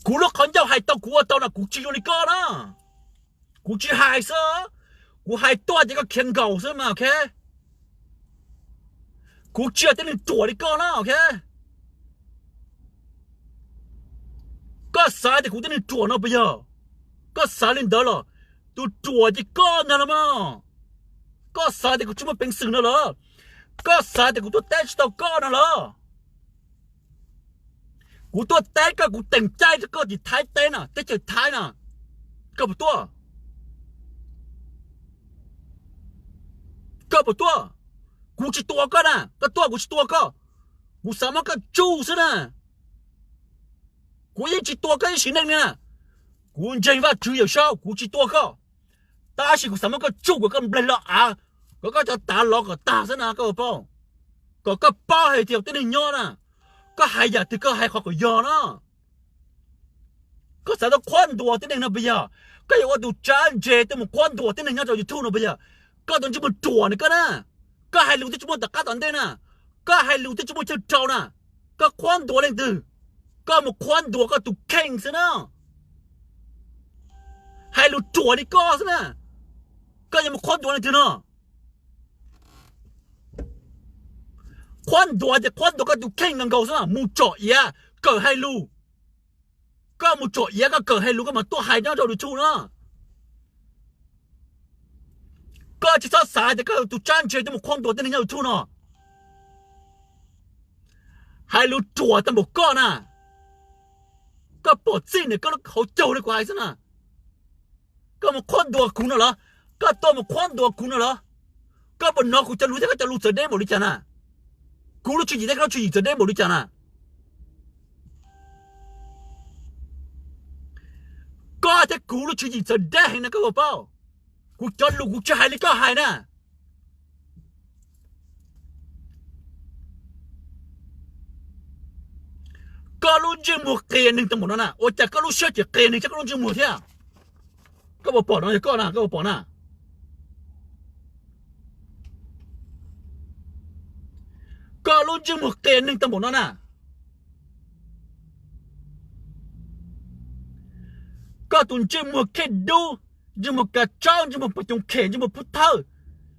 Kuv lub qhov ncauj hais tau kuv ua tau na, kuv tsis zoo li koj na. Kuv tsis hais xwb, kuv hais tuaj ces koj khiav nkaus xwb mas, ok. Kuv tsis yog tib neeg ruam li koj na, ok. Koj xav tias kuv tib neeg ruam no puas yog? Koj xav li ntawd los? Tus ruam ces koj ntag los mas. Koj xav tias kuv tsis muaj peev xwm no los? Koj xav tias kuv tuaj teb tsis tau koj no los? Kuv tuaj teb koj, kuv teem caij rau koj tim Thaib teb na, teb chaws Thaib na. Koj puas tuaj? Koj puas tuaj? Kuv tsis tua koj na, koj tuaj kuv tsis tua koj. Kuv xav muab koj tsuj xwb na. Kuv yeej tsis tua koj ib sim neej li na. Kuv ntseeg Vajtswv Yawm Saub, kuv tsis tua koj. Tab sis kuv xav muab koj tsuj kom koj npleg lawm av, kom koj cov tav lov kom tag xwb na koj puas paub. Kom koj paub hais tias tib neeg nyob na, koj hais yam twg koj hais qhov kom yog na. Koj xav tuaj qhuab ntuas tib neeg no puas yog? Koj yuav ua tus tsab ntse tuaj mus qhuab ntuas tib neeg nyob rau YouTube no puas yog? Koj tus ntsej muag ruam na koj na. Koj hais lus twb tsis muaj tom qab tom ntej na. Koj hais lus twb tsis muaj chaw rau na. Koj qhuab ntuas leej twg? Koj mus qhuab ntuas koj tus kheej xwb na. Hais lus ruam li koj xwb na, koj yuav mus qhuab ntuas leej twg no? Qhuab ntuas ces qhuab ntuas koj tus kheej nkaus xwb, mus tsom iav kawm hais lus. Koj mus tsom iav koj kawm hais lus koj mam tuaj hais nyob rau YouTube no. Koj tsis txhob xav tias koj tus tsab ntse tuaj mus qhuab ntuas tib neeg nyob YouTube no. Hais lus ruam tag npaum koj na. Koj pom txij ntawm koj lub hauv caug li kuv hais xwb na. Koj mus qhuab ntuas kuv no los? Koj tuaj mus qhuab ntuas kuv no los? Koj puas hnov kuv cov lus thiab koj cov lus txawv deb npaum li cas na? Kuv lub tswv yim thiab koj lub tswv yim txawv deb npaum li cas na? Koj thiab kuv lub tswv yim txawv deb heev na koj puas paub? Kuv cov lus kuv tsis hais li koj hais na. Koj lub ntsej muag qias neeg tag npaum no na, ua cas koj lub siab tseem qias neeg tshaj koj lub ntsej muag thiab? Koj puas pom no, yog koj na koj puas pom na? Koj lub ntsej muag qias neeg tag npaum no na. Koj tus ntsej muag khej dub, ntsej muag kav tsaub, ntsej muag pos coom khem, ntsej muag pub thawj,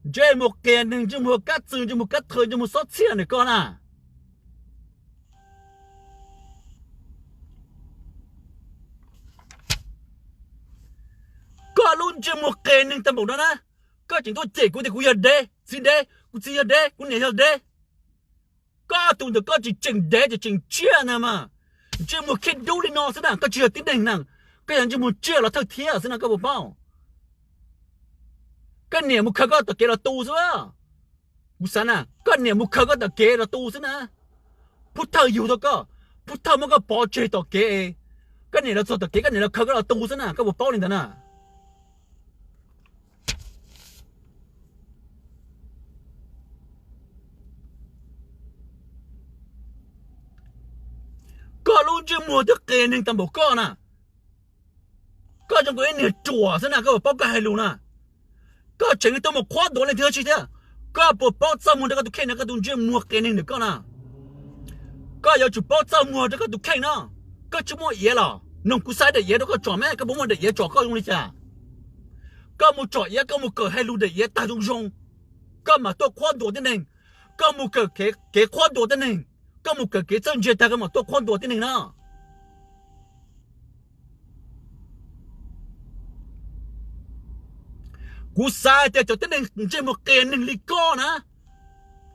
ntsej muag qias neeg, ntsej muag kab txwm, ntsej muag kab thawj, ntsej muag xob txhiaj ntawm koj na. Koj lub ntsej muag qias neeg tag npaum no na, koj tseem tuaj cem kuv tias kuv yog dev, txiv dev, kuv txiv yog dev, kuv niam yog dev. Koj tus ntawm koj tsis tseem dev tsis tseem tsiaj na mas, ntsej muag khej dub li no xwb na, koj tsis yog tib neeg na, koj yog ntsej muag tsiaj los thawj thiab xwb na koj puas paub? Koj niam mus khaws koj tom kev los tu xwb. Kuv xav na, koj niam mus khaws koj tom kev los tu xwb na. Phub thawj yug tau koj, phub thawj muab koj pov tseg tom kev, koj niam los txog tom kev koj niam los khaws koj los tu xwb na, koj puas paub li ntawd na? Koj lub ntsej muag twb qias neeg tag npaum koj na. Koj zoo nkaus ib niag ruam xwb na, koj puas paub koj hais lus na? Koj tseem tuaj mus qhuab ntuas leej twg dab tsi thiab? Koj puas paub txaj muag rau koj tus kheej na, koj tus ntsej muag qias neeg ntawm koj na? Koj yuav tsum paub txaj muag rau koj tus kheej na. Koj tsis muaj iav los nug kuv xa daim iav rau koj tsom me, koj puas muaj daim iav tsom koj zoo li cas? Koj mus tsom iav, koj mus kawm hais lus daim iav tag zoo zoo, koj mam tuaj qhuab ntuas tib neeg. Koj mus kawm kev qhuab ntuas tib neeg, koj mus kawm kev txawj ntse tag koj mam tuaj qhuab ntuas tib neeg na. Kuv xav hais tias cov tib neeg ntsej muag qias neeg li koj na,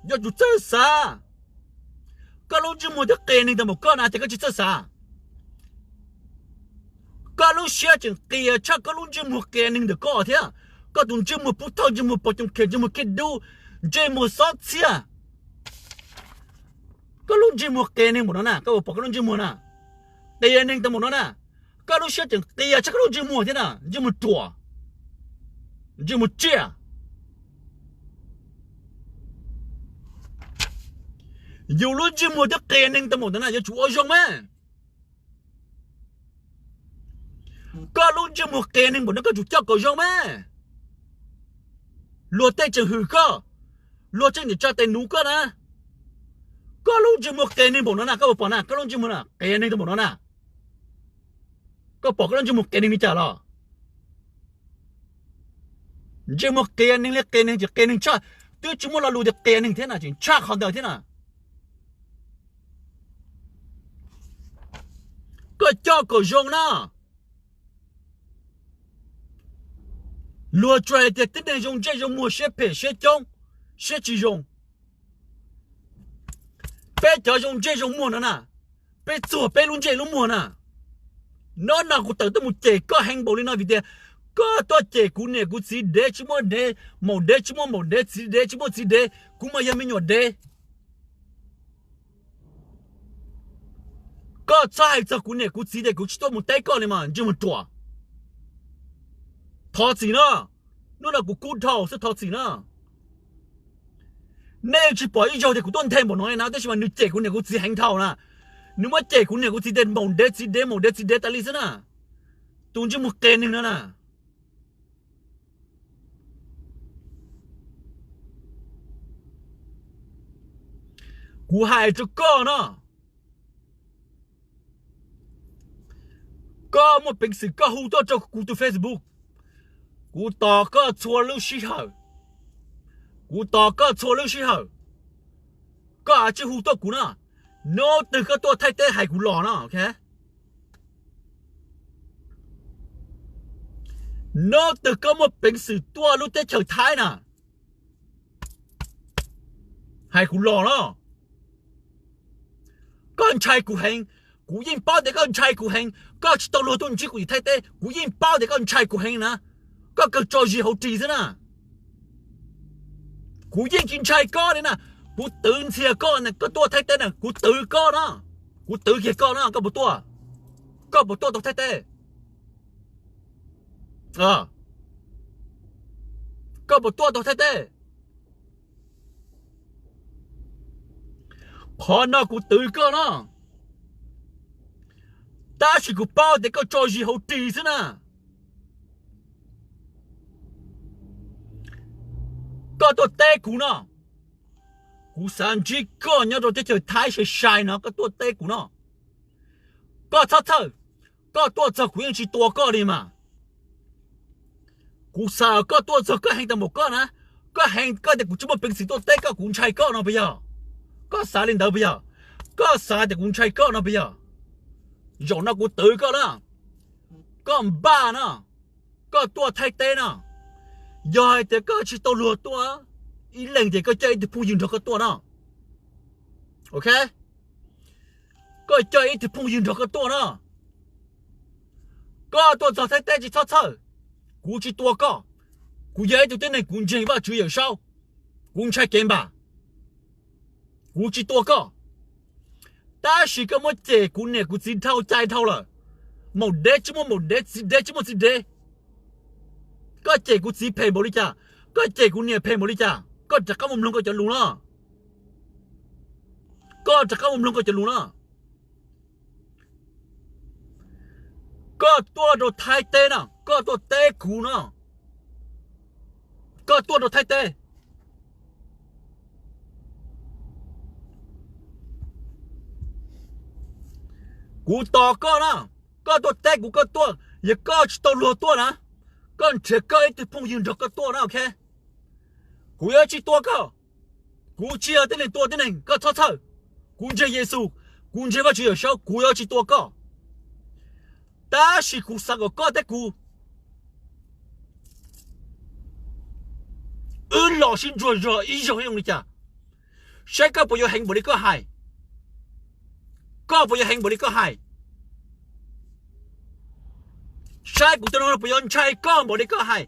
yuav tsum txawj xav. Koj lub ntsej muag twb qias neeg tag npaum koj na ces koj tsis txawj xav. Koj lub siab tseem qias tshaj koj lub ntsej muag qias neeg ntawm koj thiab. Koj tus ntsej muag pub thawj, ntsej muag pos coom khem, ntsej muag khej dub, ntsej muag xob txhiaj. Koj lub ntsej muag qias neeg npaum no na, koj puas pom koj lub ntsej muag na? Qias neeg tag npaum no na, koj lub siab tseem qias tshaj koj lub ntsej muag thiab na, ntsej muag ruam, ntsej muag tsiaj. Yus lub ntsej muag twb qias neeg tag npaum ntawd na yuav tsum ua zoo me. Koj lub ntsej muag qias neeg npaum no koj tsum coj kom zoo me. Luag tej tseem hwm koj, luag tej niam tsa tes nuv koj na. Koj lub ntsej muag qias neeg npaum no na, koj puas pom na, koj lub ntsej muag na qias neeg tag npaum no na. Koj pom koj lub ntsej muag qias neeg li cas los? Ntsej muag qias neeg li qias neeg ces qias neeg tshaj, twb tsis muaj lo lus tias qias neeg thiab na, tseem tshaj qhov ntawd thiab na. Koj coj kom zoo na. Luag tsuas hais tias tib neeg zoo ntsej zoo muag siab phem siab coob, siab tsis zoo. Peb cov zoo ntsej zoo muag no na, peb txuag peb lub ntsej lub muag na. No no kuv tawm tuaj mus cem koj heev npaum li no vim tias koj tuaj cem kuv niam kuv txiv dev tsis muaj dev, maum dev tsis muaj maum dev, txiv dev tsis muaj txiv dev, kuv mas yog me nyuam dev. Koj txhob hais txog kuv niam kuv txiv tias kuv tsis tuaj mus teb koj li mas ntsej muag ruam. Thov txim na, hnub no kuv kub dhau xwb, thov txim na. Nej tsis pom ib zaug tias kuv tuaj nthe npaum no li na, tab sis mas nws cem kuv niam kuv txiv heev dhau na. Nws muab cem kuv niam kuv txiv tias maum dev txiv dev maum dev txiv dev tas li xwb na. Tus ntsej muag qia neeg no na. Kuv hais rau koj no, koj muaj peev xwm koj hu tuaj rau kuv tus Facebook, kuv tos koj txhua lub sij hawm. Kuv tos koj txhua lub sij hawm. Koj a tsij hu tuaj kuv na. Hnub twg koj tuaj Thaib teb hais kuv los no, ok? Hnub twg koj muaj peev xwm tuaj lub teb chaws Thaib na, hais kuv los no. Koj ntshai kuv heev, kuv yeej paub tias koj ntshai kuv heev. Koj tsis tau luag tuaj ntsib kuv tim Thaib teb, kuv yeej paub tias koj ntshai kuv heev na. Koj kawg tso zis hauv ris xwb na. Kuv yeej tsis ntshai koj li na. Kuv twv ntxias koj na, koj tuaj Thaib teb na, kuv twv koj no. Kuv twv kiag koj no, koj puas tuaj? Koj puas tuaj tau Thaib teb? Koj puas tuaj tau Thaib teb? Qhov no kuv twv koj no, tab sis kuv paub tias koj tso zis hauv ris xwb na. Koj tuaj teb kuv no, kuv xav ntsib koj nyob rau teb chaws Thaib sai sai no, koj tuaj teb kuv no. Koj txhob txhawj, koj tuaj txog kuv yeej tsis tua koj li mas. Kuv xav koj tuaj txog koj heev tau npaum koj na, koj heev koj tias kuv tsis muaj peev xwm tuaj teb koj, kuv ntshai koj no puas yog? Koj xav li ntawd puas yog? Koj xav tias kuv ntshai koj no puas yog? Zaum no kuv twv koj na, koj npaj no, koj tuaj Thaib teb no, yog hais tias koj tsis tau luag tuaj, ib leeg ces koj coj ib tug phooj ywg nrog koj tuaj no. Ok, koj coj ib tug phooj ywg nrog koj tuaj no. Koj tuaj txog Thaib teb tsis txhob txhawj, kuv tsis tua koj. Kuv yog ib tug tib neeg kuv ntseeg Vajtswv Yawmsaub, kuv ntshai kev npam, kuv tsis tua koj. Tab sis koj muab cem kuv niam kuv txiv dhau cai dhau lawm. Maum dev tsis muaj maum dev, txiv dev tsis muaj txiv dev. Koj cem kuv txiv phem npaum li cas, koj cem kuv niam phem npaum li cas, koj rov qab mus mloog koj cov lus no. Koj rov qab mus mloog koj cov lus no. Koj tuaj rau Thaib teb no, koj tuaj teb kuv no, koj tuaj rau Thaib teb. Kuv tos koj na, koj tuaj teb kuv, koj tuaj, yog koj tsis tau luag tuaj na, koj nrhiav koj ib tug phooj ywg nrog koj tuaj na, ok. Kuv yuav tsis tua koj. Kuv tsis yog tib neeg tua tib neeg, koj txhob txhawj. Kuv ntseeg Yexus, kuv ntseeg Vajtswv Yawmsaub, kuv yuav tsis tua koj. Tab sis kuv xav kom koj thiab kuv wb los sib ntsuas zog ib zaug zoo li cas, saib koj puas yuav heev npaum li koj hais. Koj puas yuav heev npaum li koj hais? Saib kuv tus no puas yuav ntshai koj npaum li koj hais?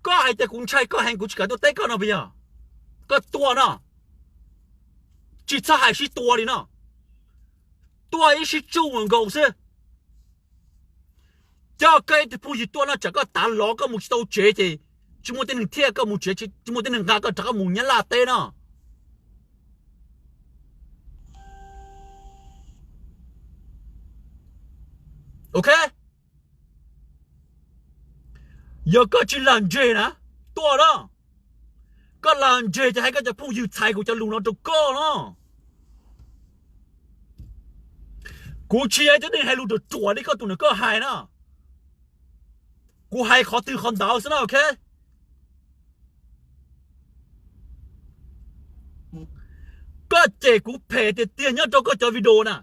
Koj hais tias kuv ntshai koj heev, kuv tsis kam tuaj teb koj no puas yog? Koj tua no, tsis txhob hais sib tua li no. Tuaj ib sib tsuj nkaus xwb. Coj koj ib tug phooj ywg tuaj no, tsam koj tav los koj mus tsis tau tsev ces tsis muaj tib neeg thiaj koj mus tsev, tsis muaj tib neeg nqa koj rov qab mus Nyab Laj teb no. Ok, yog koj tsis lam ntseg na, tuaj no. Koj lam ntseg ces hais koj cov phooj ywg txhais kuv cov lus no rau koj no. Kuv tsis yog ib tug neeg hais lus ruam ruam li koj tus ntawm koj hais na. Kuv hais qhov twg qhov ntawd xwb na, ok. Koj cem kuv phem tiag tiag nyob rau koj cov video na.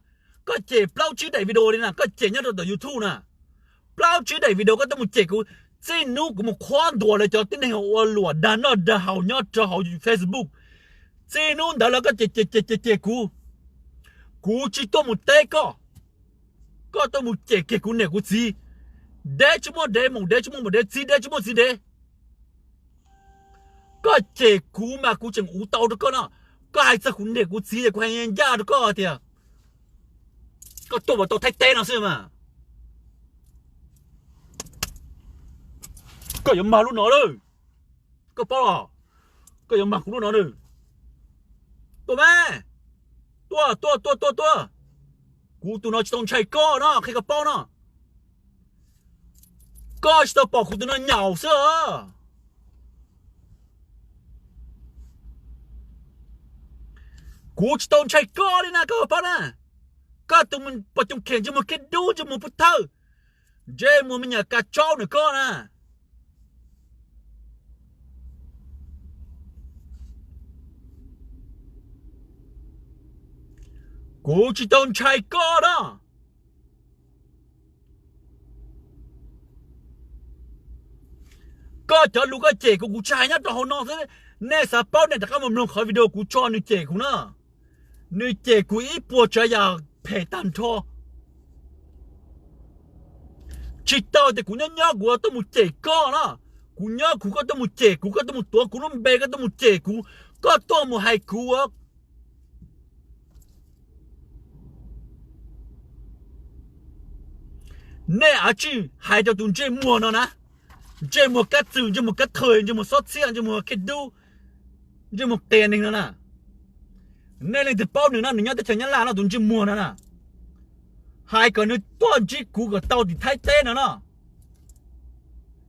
Koj cem plaub tsib daim video li na, koj cem nyob rau tom YouTube na. Plaub tsib daim video koj tuaj mus cem kuv, Txij hnub kuv mus qhuab ntuas lawv cov tib neeg ua luam dag noj dag haus nyob rau hauv Facebook, txij hnub ntawd los koj cem cem cem cem kuv. Kuv tsis tuaj mus teb koj, koj tuaj mus cem kiag kuv niam kuv txiv. Deb tsis muaj dev, maum dev tsis muaj maum dev, txiv dev tsis muaj txiv dev. Koj cem kuv mas kuv tseem uv tau rau koj no. Koj hais txog kuv niam kuv txiv es kuv hais ncaj rau koj tias koj tuaj mus tau Thaib teb no xwb mas. Koj yuav mag lub no lawm, koj paub los? Koj yuav mag kuv lub no lawm. Tuaj mas, tuaj tuaj tuaj tuaj tuaj. Kuv tus no tsis tau ntshai koj no, qhia koj paub no. Koj tsis tau pom kuv tus no nyaum xwb. Kuv tsis tau ntshai koj li na, koj paub na. Koj tus pos coom khem ntsej muag kiag dub, ntsej muag pub thawj, ntsej muag me nyuam kav tsaub nws koj na. Kuv tsis tau ntshai koj no. Koj cov lus koj cem kuv, kuv tsis hais nyob rau hauv no xwb. Nej xav paub nej rov qab mus mloog qhov video kuv tso nws cem kuv na. Nws cem kuv ib puas tsav yam phem tag nrho. Tsis tau tias kuv nyob nyob kuv tuaj mus cem koj na. Kuv nyob kuv koj tuaj mus cem kuv, koj tuaj mus tuav kuv lub npe, koj tuaj mus cem kuv, koj tuaj mus hais kuv. Nej av tsij hais rau tus ntsej muag no na, ntsej muag kab txwm, ntsej muag kab thawj, ntsej muag xob txhiaj, ntsej muag khiaj dub, ntsej muag qias neeg no na. Nej leej twg paub nws no, nws nyob teb chaws Nyab Laj no, tus ntsej muag no na. Hais kom nws tuaj ntsib kuv kom tau tim Thaib teb no no.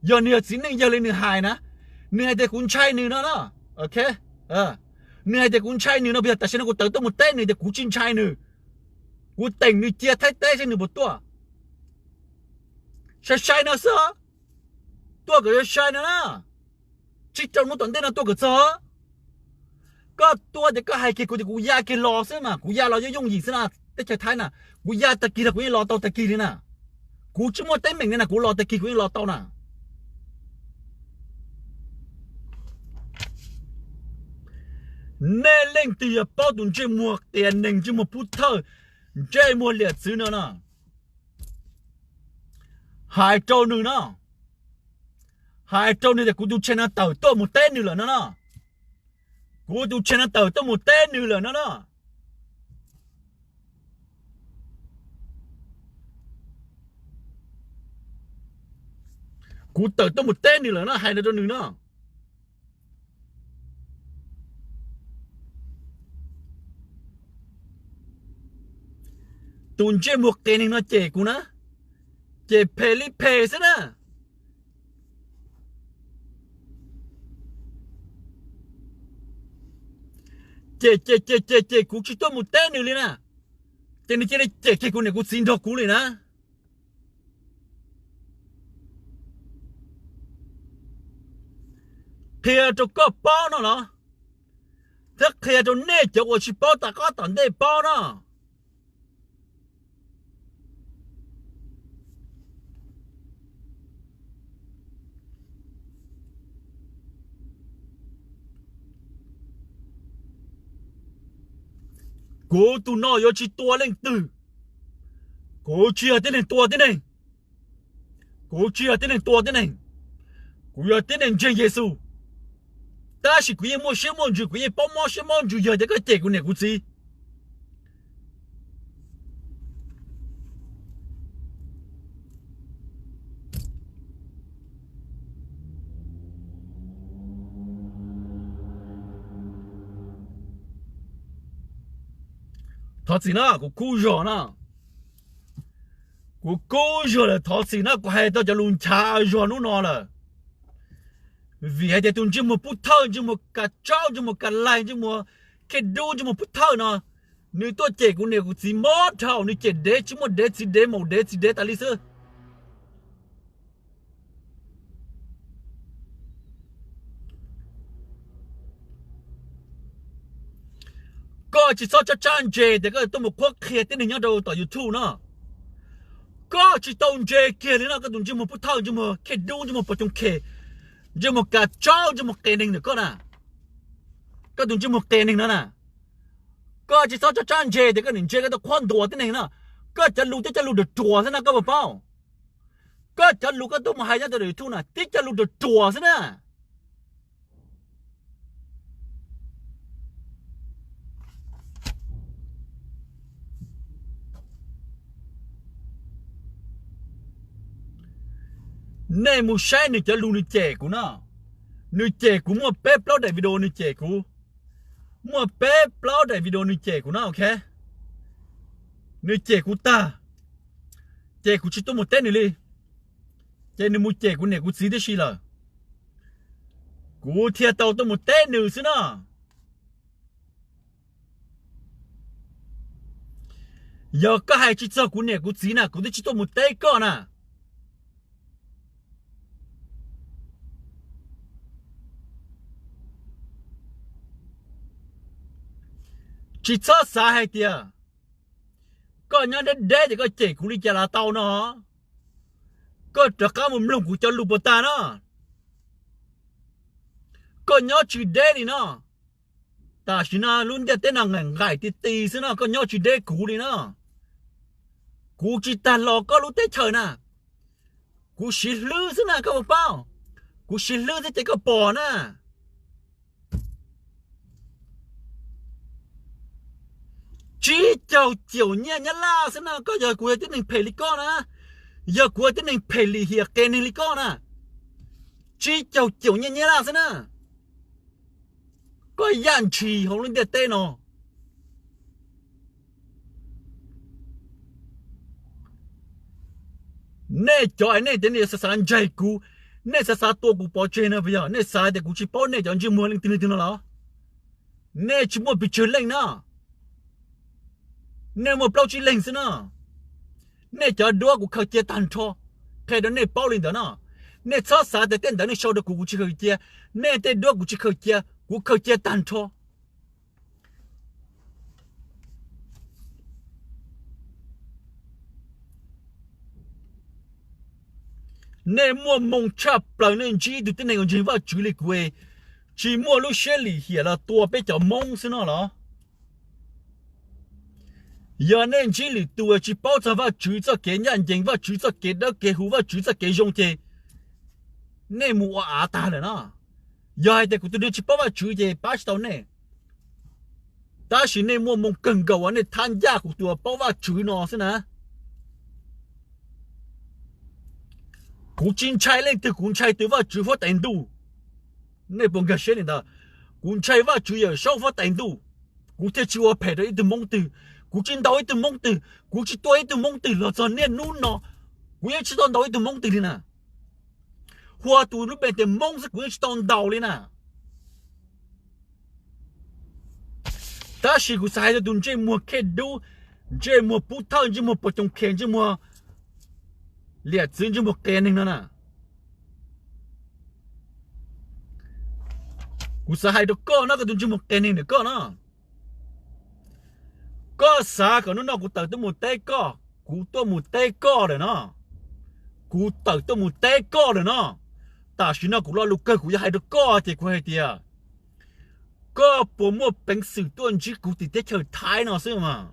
Yog nws yog txiv neej yawg li nws hais na, nws hais tias kuv ntshai nws no no. Nws hais tias kuv ntshai nws no, yog tam sim no kuv tawm tuaj mus teb nws tias kuv tsis ntshai nws, kuv teem nws cia Thaib teb seb nws puas tuaj. Sai sai no xwb, tuaj kom sai sai no na. Tsib rau hnub tom ntej no tuaj kom txog. Koj tuaj ces koj hais kiag kuv tias kuv ya kiag los xwb mas, kuv ya los yooj yooj yim xwb na. Teb chaws Thaib na, kuv ya tag kis los kuv yeej los tau tag kis li na. Kuv tsis muaj teeb meem li na, kuv los tag kis kuv yeej los tau na. Nej leej twg yog paub tus ntsej muag qias neeg, ntsej muag pub thawj, ntsej muag liam txwv no no, hais rau nws no, hais rau nws tias kuv tus channel no tawm tuaj mus teb nws lawm no no. Kuv tus channel no tawm tuaj mus teb nws lawm no no. Kuv tawm tuaj mus teb nws lawm no, hais no rau nws no. Tus ntsej muag qias neeg no cem kuv na, cem phem li phem xwb na. Cem cem cem cem cem kuv tsis tuaj mus teb nws li na, ces nws cia li cem kiag kuv niam kuv txiv nrog kuv li na. Qhia rau koj paub no los, thiab qhia rau nej cov uas tsis paub tom qab tom ntej paub no. Kuv tus no yuav tsis tua leej twg. Kuv tsis yog tib neeg tua tib neeg. Kuv tsis yog tib neeg tua tib neeg. Kuv yog tib neeg ntseeg Yexus. Tab sis kuv yeej muaj siab muaj ntsws, kuv yeej paub mob siab mob ntsws yog tias koj cem kuv niam kuv txiv. Thov txim na, kuv kub zog na. Kuv kub zog lawm, thov txim na, kuv hais tau cov lus nchav zog hnub no lawm. Vim hais tias tus ntsej muag pub thawj, ntsej muag kav tsaub, ntsej muag kav laig, ntsej muag khiaj dub, ntsej muag pub thawj no, nws tuaj cem kuv niam kuv txiv mob dhau, nws cem dev tsis muaj dev, txiv dev, maum dev, txiv dev tas li xwb. Koj tsis txhob tsab tsab ntse tias koj tuaj mus qhuab qhia tib neeg nyob rau tom YouTube no. Koj tsis tau ntse kiag li no, koj tus ntsej muag pub thawj, ntsej muag khej dub, ntsej muag pos coom khem, ntsej muag kav tsaub, ntsej muag qias neeg ntawm koj na. Koj tus ntsej muag qias neeg no na, koj tsis txhob tso tsab ntse tias koj niam ntse koj tuaj qhuab ntuas tib neeg no. Koj cov lus tib cov lus ruam ruam xwb na koj puas paub? Koj cov lus koj tuaj mus hais nyob rau YouTube na tib cov lus ruam ruam xwb na. Nej mus saib nws cov lus nws cem kuv no. Nws cem kuv muaj peb plaub daim video nws cem kuv. Muaj peb plaub daim video nws cem kuv no, ok. Nws cem kuv tag, ces kuv tsis tuaj mus teb nws li. Ces nws mus cem kuv niam kuv txiv tib si lawm. Kuv thiaj tau tuaj mus teb nws xwb no. Yog koj hais tsis txog kuv niam kuv txiv na kuv twb tsis tuaj mus teb koj na. Tsis txhob xav hais tias koj nyob deb deb ces koj cem kuv li cas los tau no. Koj rov qab mus mloog kuv cov lus puas tag no. Koj nyob tsis deb li no. Tam sim no lub ntiaj teb no nqaim nqaim ti ti xwb no, koj nyob tsis deb kuv li no. Kuv tsis tag los koj lub teb chaws na. Kuv siv hlwb xwb na koj puas paub? Kuv siv hlwb xwb ces koj pom na. Tsib caug caum nyiaj Nyab Laj xwb na, koj yog kuv yog tib neeg phem li koj na. Yog kuv yog tib neeg phem lim hiam qias neeg li koj na, tsib caug caum nyiaj Nyab Laj xwb na. Koj yaj ntshis hauv lub ntiaj teb no. Nej cov es nej tias nej xav xav ntsaig kuv, nej xav xav tua kuv pov tseg no puas yog? Nej xav tias kuv tsis paub nej cov ntsej muag leej twg leej twg no los? Nej tsis muaj pes tsawg leej no. Nej muaj plaub tsib leeg xwb no. Nej cov duab kuv khaws cia tag nrho, qhia rau nej paub li ntawd no. Nej txhob xav tias tej ntawd nej sau rau kuv kuv tsis khaws cia. Nej tej duab kuv tsis khaws cia, kuv khaws cia tag nrho. Nej muaj moo tshaj plaws nej ntsib ib tug tib neeg uas ntseeg Vajtswv li kuv, tsis muaj lub siab lim hiam los tua peb cov Hmoob xwb no los? Yog nej ntsib lwm tus tsis paub txog Vajtswv txoj kev ncaj ncees, Vajtswv txoj kev dawb kev huv, Vajtswv txoj kev zoo ces nej mus ua av tag lawm no. Yog hais tias kuv tus neeg tsis paub Vajtswv ces pab tsis tau nej. Tab sis nej muaj moo kawg nkaus uas nej thab ncaj kuv tus paub Vajtswv no xwb na. Kuv tsis ntshai leej twg, kuv ntshai tus Vajtswv huab tais ntuj. Nej puas nkag siab li ntawd? Kuv ntshai Vajtswv Yawm Saub huab tais ntuj, kuv thiaj tsis ua phem rau ib tug Hmoob twg. Kuv tsis ntaus ib tug Hmoob twg, kuv tsis tua ib tug Hmoob twg los txog niaj hnub no, kuv yeej tsis tau ntaus ib tug Hmoob twg li na. Hu tus lub npe tias Hmoob xwb kuv yeej tsis tau ntaus li na. Tab sis kuv xav hais rau tus ntsej muag khej dub, ntsej muag pub thawj, ntsej muag pos coom khem, ntsej muag liam txwv, ntsej muag qias neeg no na. Kuv xav hais rau koj no, koj tus ntsej muag qias neeg ntawm koj no. Koj xav kom hnub no kuv tawm tuaj mus teb koj, kuv tuaj mus teb koj lawm no. Kuv tawm tuaj mus teb koj lawm no. Tam sim no kuv lo lus kawg kuv yuav hais rau koj ces kuv hais tias, koj puas muaj peev xwm tuaj ntsib kuv tim teb chaws Thaib no xwb mas?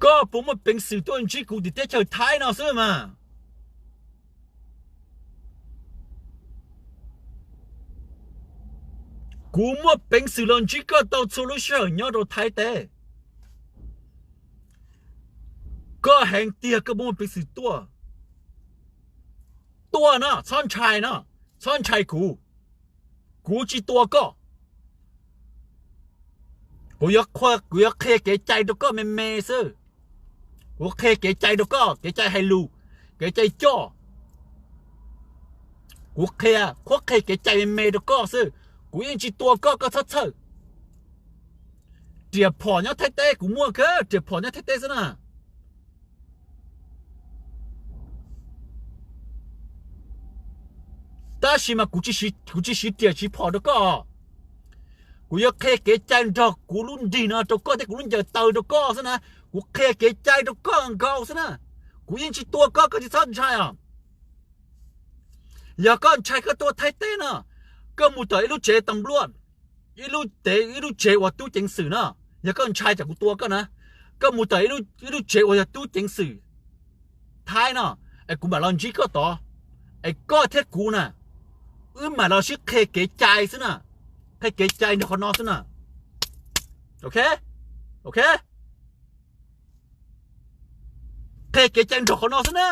Koj puas muaj peev xwm tuaj ntsib kuv tim teb chaws Thaib no xwb mas? Kuv muaj peev xwm los ntsib koj tau txhua lub sij hawm nyob rau Thaib teb. Koj heev tiag, koj puas muaj peev xwm tuaj? Tuaj no, txhob ntshai no, txhob ntshai kuv. Kuv tsis tua koj. Kuv yuav, kuv yuav qhia kev cai rau koj me me xwb. Kuv qhia kev cai rau koj, kev cai hais lus, kev cai coj. Kuv qhia, qhuab qhia kev cai me me rau koj xwb. Kuv yeej tsis tua koj, koj txhob txhawj. Riam phom nyob Thaib teb kuv muaj kawg, riam phom nyob Thaib teb xwb na. Tab sis mas kuv tsis siv riam siv phom rau koj. Kuv yuav qhia kev cai nrog kuv lub nrig no rau koj thiab kuv lub ncaws taw rau koj xwb na. Kuv qhia kev cai rau koj nkaus xwb na. Kuv yeej tsis tua koj, koj tsis txhob ntshai os. Yog koj ntshai koj tuaj Thaib teb no, koj mus tom ib lub tsev tas npluaj, ib lub tsev, ib lub tsev uas tub ceev xwm no, yog koj ntshai tsam kuv tua koj na, koj mus tom ib lub tsev uas yog tub ceev xwm Thaib no, es kuv mam los ntsib koj tod, es koj thiab kuv na, wb mam los sib qhia kev cai xwb na, qhia kev cai nrog qhov no xwb na. Ok, ok, qhia kev cai nrog qhov no xwb na,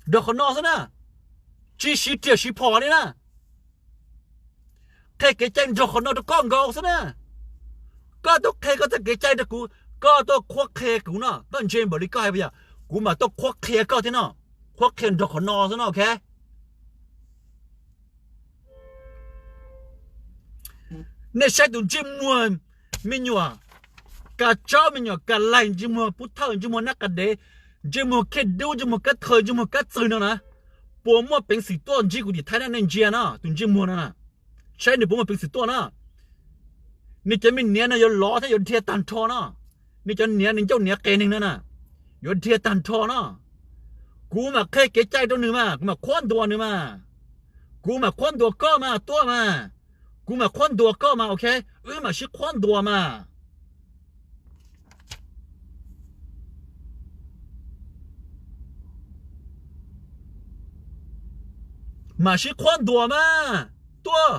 nrog qhov no xwb na, tsis siv riam siv phom li na. Qhia kev cai nrog qhov no rau koj nkaus xwb na. Koj tuaj qhia koj txoj kev cai rau kuv, koj tuaj qhuab qhia kuv no, koj ntse npaum li koj hais puas yog? Kuv mam tuaj qhuab qhia koj thiab no, qhuab qhia nrog qhov no xwb no, ok. Nej saib tus ntsej muag me nyuam Kav Tsaub, me nyuam Kav Laig, ntsej muag Pub Thawj, ntsej muag Nab Qa Dev, ntsej muag Khej Dub, ntsej muag Kab Thawj, ntsej muag Kab Txwg no na, puas muaj peev xwm tuaj ntsib kuv tim Thaib na? Nej ntsia no, tus ntsej muag no na, saib nws puas muaj peev xwm tuaj na. Nws cov me niam no yuav lov thiab yuav dhia tag nrho no. Nws cov niam, nws ncauj niam qes neeg no na, yuav dhia tag nrho no. Kuv mam qhia kev cai rau nws mas, kuv mam qhuab ntuas nws mas. Kuv mam qhuab ntuas koj mas, tuaj mas. Kuv mam qhuab ntuas koj mas, ok. Wb mam sib qhuab ntuas mas. Mam sib qhuab ntuas mas. Tuaj.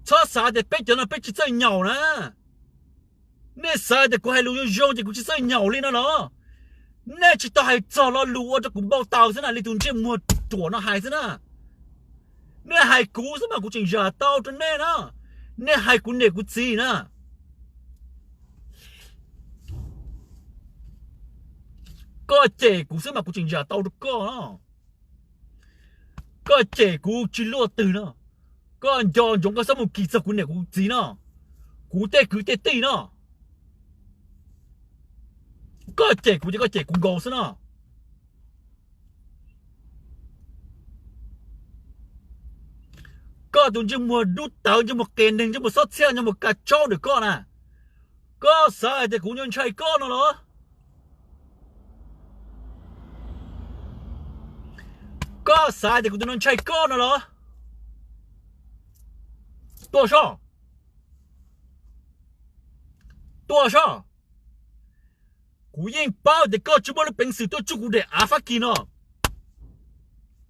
Txhob xav tias peb cov no peb tsis txawj nyaum na. Nej xav tias kuv hais lus zoo zoo ces kuv tsis txawj nyaum li no los? Nej tsis tau hais txog lo lus ua rau kuv npau taws xwb na, li tus ntsej muag ruam no hais xwb na. Nej hais kuv xwb mas kuv tseem zam tau rau nej na. Nej hais kuv niam kuv txiv na. Koj cem kuv xwb mas kuv tseem zam tau rau koj. Koj cem kuv tsis luaj twg no. Koj nco ntsoov koj txhob mus kis txog kuv niam kuv txiv no, kuv tej kwv tej tij no. Koj cem kuv ces koj cem kuv nkaus xwb no. Koj tus ntsej muag dub tawv, ntsej muag qes neeg, ntsej muag xob txhiaj, ntsej muag Kav Tsaub ntawm koj na, koj xav hais tias kuv yuav ntshai koj no los? Koj xav tias kuv tus no ntshai koj no los? Tuaj soj, tuaj soj. Kuv yeej paub tias koj tsis muaj lub peev xwm tuaj tsuj kuv daim av Fab Kis no.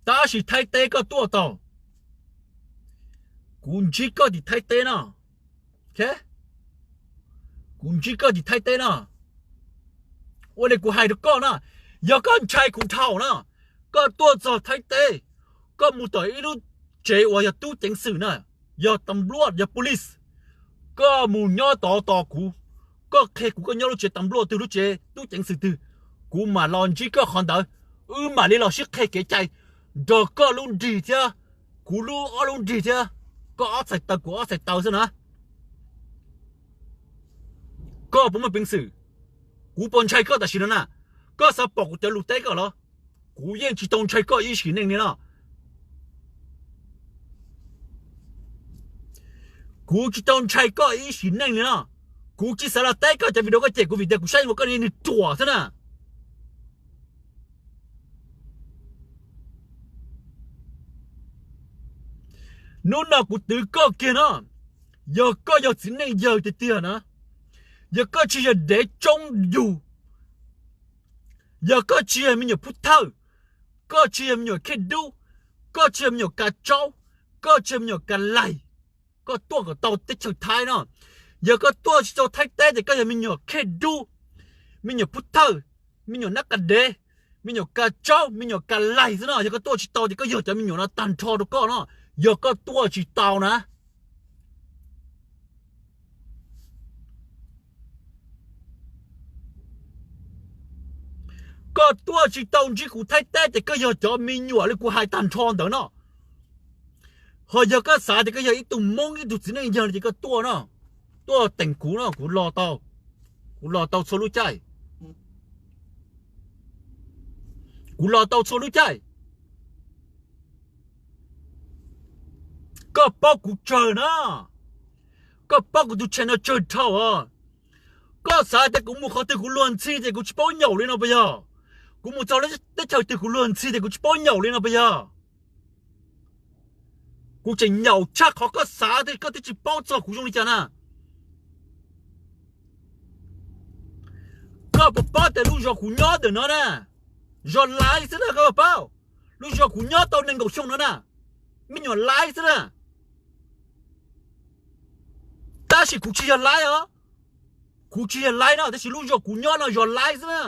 Tab sis Thaib teb koj tuaj tau. Kuv ntsib koj tim Thaib teb no. Kuv ntsib koj tim Thaib teb no. Ua li kuv hais rau koj na, yog koj ntshai kuv dhau na, koj tuaj txog Thaib teb, koj mus tom ib lub tsev uas yog tub ceev xwm na, yog tas npluaj, yog police, koj mus nyob tod tos kuv. Koj qhia kuv koj nyob lub tsev tas npluaj twg, lub tsev tub ceev xwm twg, kuv mam los ntsib koj qhov ntawd. Wb mam li los sib qhia kev cai nrog koj lub nrig thiab kuv lub ob lub nrig thiab, koj ob txhais taw kuv ob txhais taw xwb na. Koj puas muaj peev xwm? Kuv puas ntshai koj tam sim no na? Koj xav pom kuv cov lus teb koj los? Kuv yeej tsis tau ntshai koj ib sim neej li no. Kuv tsis tau ntshai koj ib sim neej li no. Kuv tsis xav los teb koj cov video, koj cem kuv vim tias kuv saib ua koj li neeg ruam xwb na. Hnub no kuv twv koj kiag no, yog koj yog txiv neej yawg tiag tiag na, yog koj tsis yog dev tsoob yug, yog koj tsis yog me nyuam Phub Thawj, koj tsis yog me nyuam Khej Dub, koj tsis yog me nyuam Kav Tsaub, koj tsis yog me nyuam Kav Laig, koj tuaj kom tau teb chaws Thaib no. Yog koj tuaj tsis tau Thaib teb ces koj yog me nyuam Khej Dub, me nyuam Phub Thawj, me nyuam Nab Qa Dev, me nyuam Kav Tsaub, me nyuam Kav Laig xwb no. Yog koj tuaj tsis tau ces koj yog cov me nyuam no tag nrho rau koj no. Yog koj tuaj tsis tau na, koj tuaj tsis tau ntsib kuv Thaib teb ces koj yog cov me nyuam li kuv hais tag nrho ntawd no. Ho yog koj xav tias koj yog ib tug Hmoob, ib tug txiv neej yawg ces koj tuaj no, tuaj teem kuv no, kuv los tau, kuv los tau txhua lub caij, kuv los tau txhua lub caij. Koj paub kuv tsawg na, Koj paub kuv tus channel no tsawg dhau os? Koj xav tias kuv mus qhov twg kuv luag ntxhi ces kuv tsis paub nyaum li no puas yog? Kuv mus txog teb chaws twg kuv luag ntxhi ces kuv tsis paub nyaum li no puas yog? Kuv tseem nyaum tshaj qhov koj xav tias koj twb tsis paub txog kuv zoo li cas na. Koj puas paub tias lub zos kuv nyob ntawm no na, zos Laiv xwb na, koj puas paub? Lub zos kuv nyob tau nees nkaum xyoo no na, me nyuam Laiv xwb na. Tab sis kuv tsis yog Laiv os. Kuv tsis yog Laiv no, tab sis lub zos kuv nyob no zos Laiv xwb na.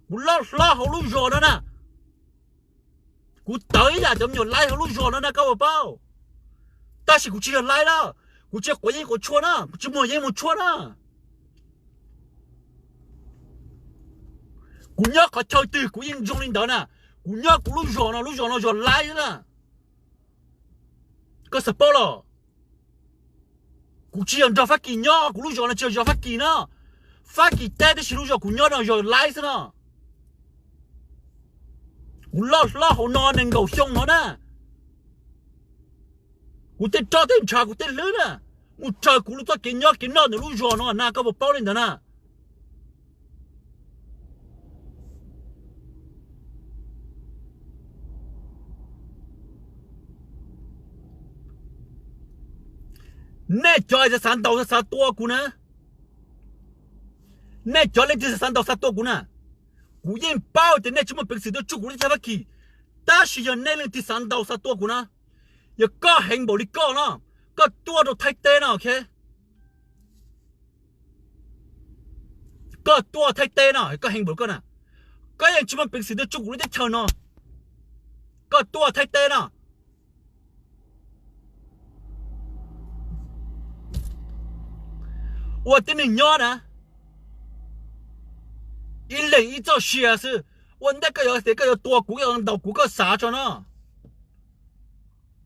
Kuv loj hlob hauv lub zos no na. Kuv tawv ib yam cov me nyuam Laiv hauv lub zos no na, koj puas paub? Tab sis kuv tsis yog Laiv na. Kuv tsis yog quav yeeb quav tshuaj na, kuv tsis muag yeeb muag tshuaj na. Kuv nyob qhov chaw twg kuv yeej zoo li ntawd na. Kuv nyob kuv lub zos no, lub zos no zos Laiv na. Koj xav paub los? Kuv tsis yog nrog Fab Kis nyob, kuv lub zos no tsis yog zos Fab Kis na. Fab Kis teb, tab sis lub zos kuv nyob no zos Laiv xwb no. Kuv loj hlob hauv no nees nkaum xyoo no na. Kuv tej roj tej ntshav kuv tej hlwb na, mus raws kuv lub txoj kev nyob kev noj ntawm lub zos no na, koj puas paub li ntawd na? Nej cov xav ntaus xav tua kuv na, nej cov leej twg xav ntaus xav tua kuv na, kuv yeej paub tias nej tsis muaj peev xwm tuaj tsuj kuv lub teb chaws Fab Kis, tab sis yog nej leej twg xav ntaus xav tua kuv na, yog koj heev npaum li koj no, koj tuaj rau Thaib teb no, ok? Koj tuaj Thaib teb no, koj heev npaum koj na, koj yeej tsis muaj peev xwm tuaj tsuj kuv lub teb chaws no. Koj tuaj Thaib teb no, ua tib neeg nyob na, ib leeg ib txoj sia xwb. Ua ntej koj yuav tias koj yuav tua kuv, koj yuav ntaus kuv, koj xav tso no.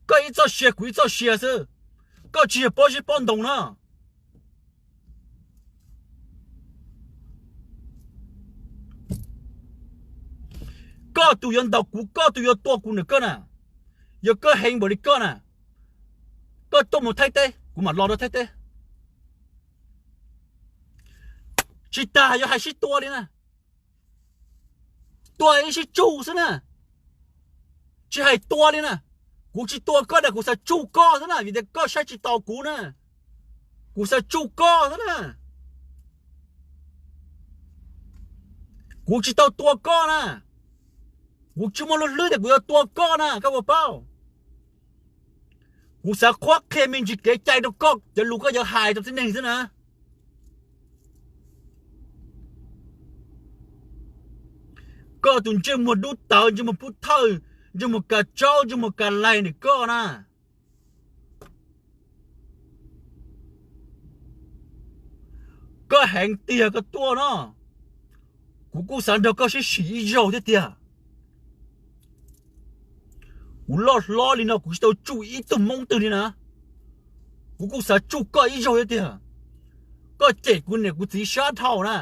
Koj ib txoj sia kuv ib txoj sia xwb, koj tsis yog pob zeb pob ntoo na. Koj tus yuav ntaus kuv, koj tus yuav tua kuv ntawm koj na. Yog koj heev npaum li koj na, koj tuaj mus Thaib teb, kuv mam los rau Thaib teb. Tsis tas yuav hais sib tua li na. Tua ib sib tsuj xwb na, tsis hais tua li na. Kuv tsis tua koj na, kuv xav tsuj koj xwb na, vim tias koj saib tsis taus kuv na. Kuv xav tsuj koj xwb na. Kuv tsis tau tua koj na. Kuv tsis muaj lub hlwb tias kuv yuav tua koj na, koj puas paub? Kuv xav qhuab qhia me ntsis kev cai rau koj, cov lus koj yuav hais rau tib neeg xwb na. Koj tus ntsej muag dub tawv, ntsej muag pub thawj, ntsej muag kas tsaub, ntsej muag kas laig ntawm koj na. Koj heev tiag koj tuaj no, kuv kuj xav nrog koj sib sim ib zaug thiab tiag. Kuv loj hlob li no kuv tsis tau tsuj ib tug Hmoob twg li na. Kuv kuj xav tsuj koj ib zaug thiab tiag. Koj cem kuv niam kuv txiv sab dhau na.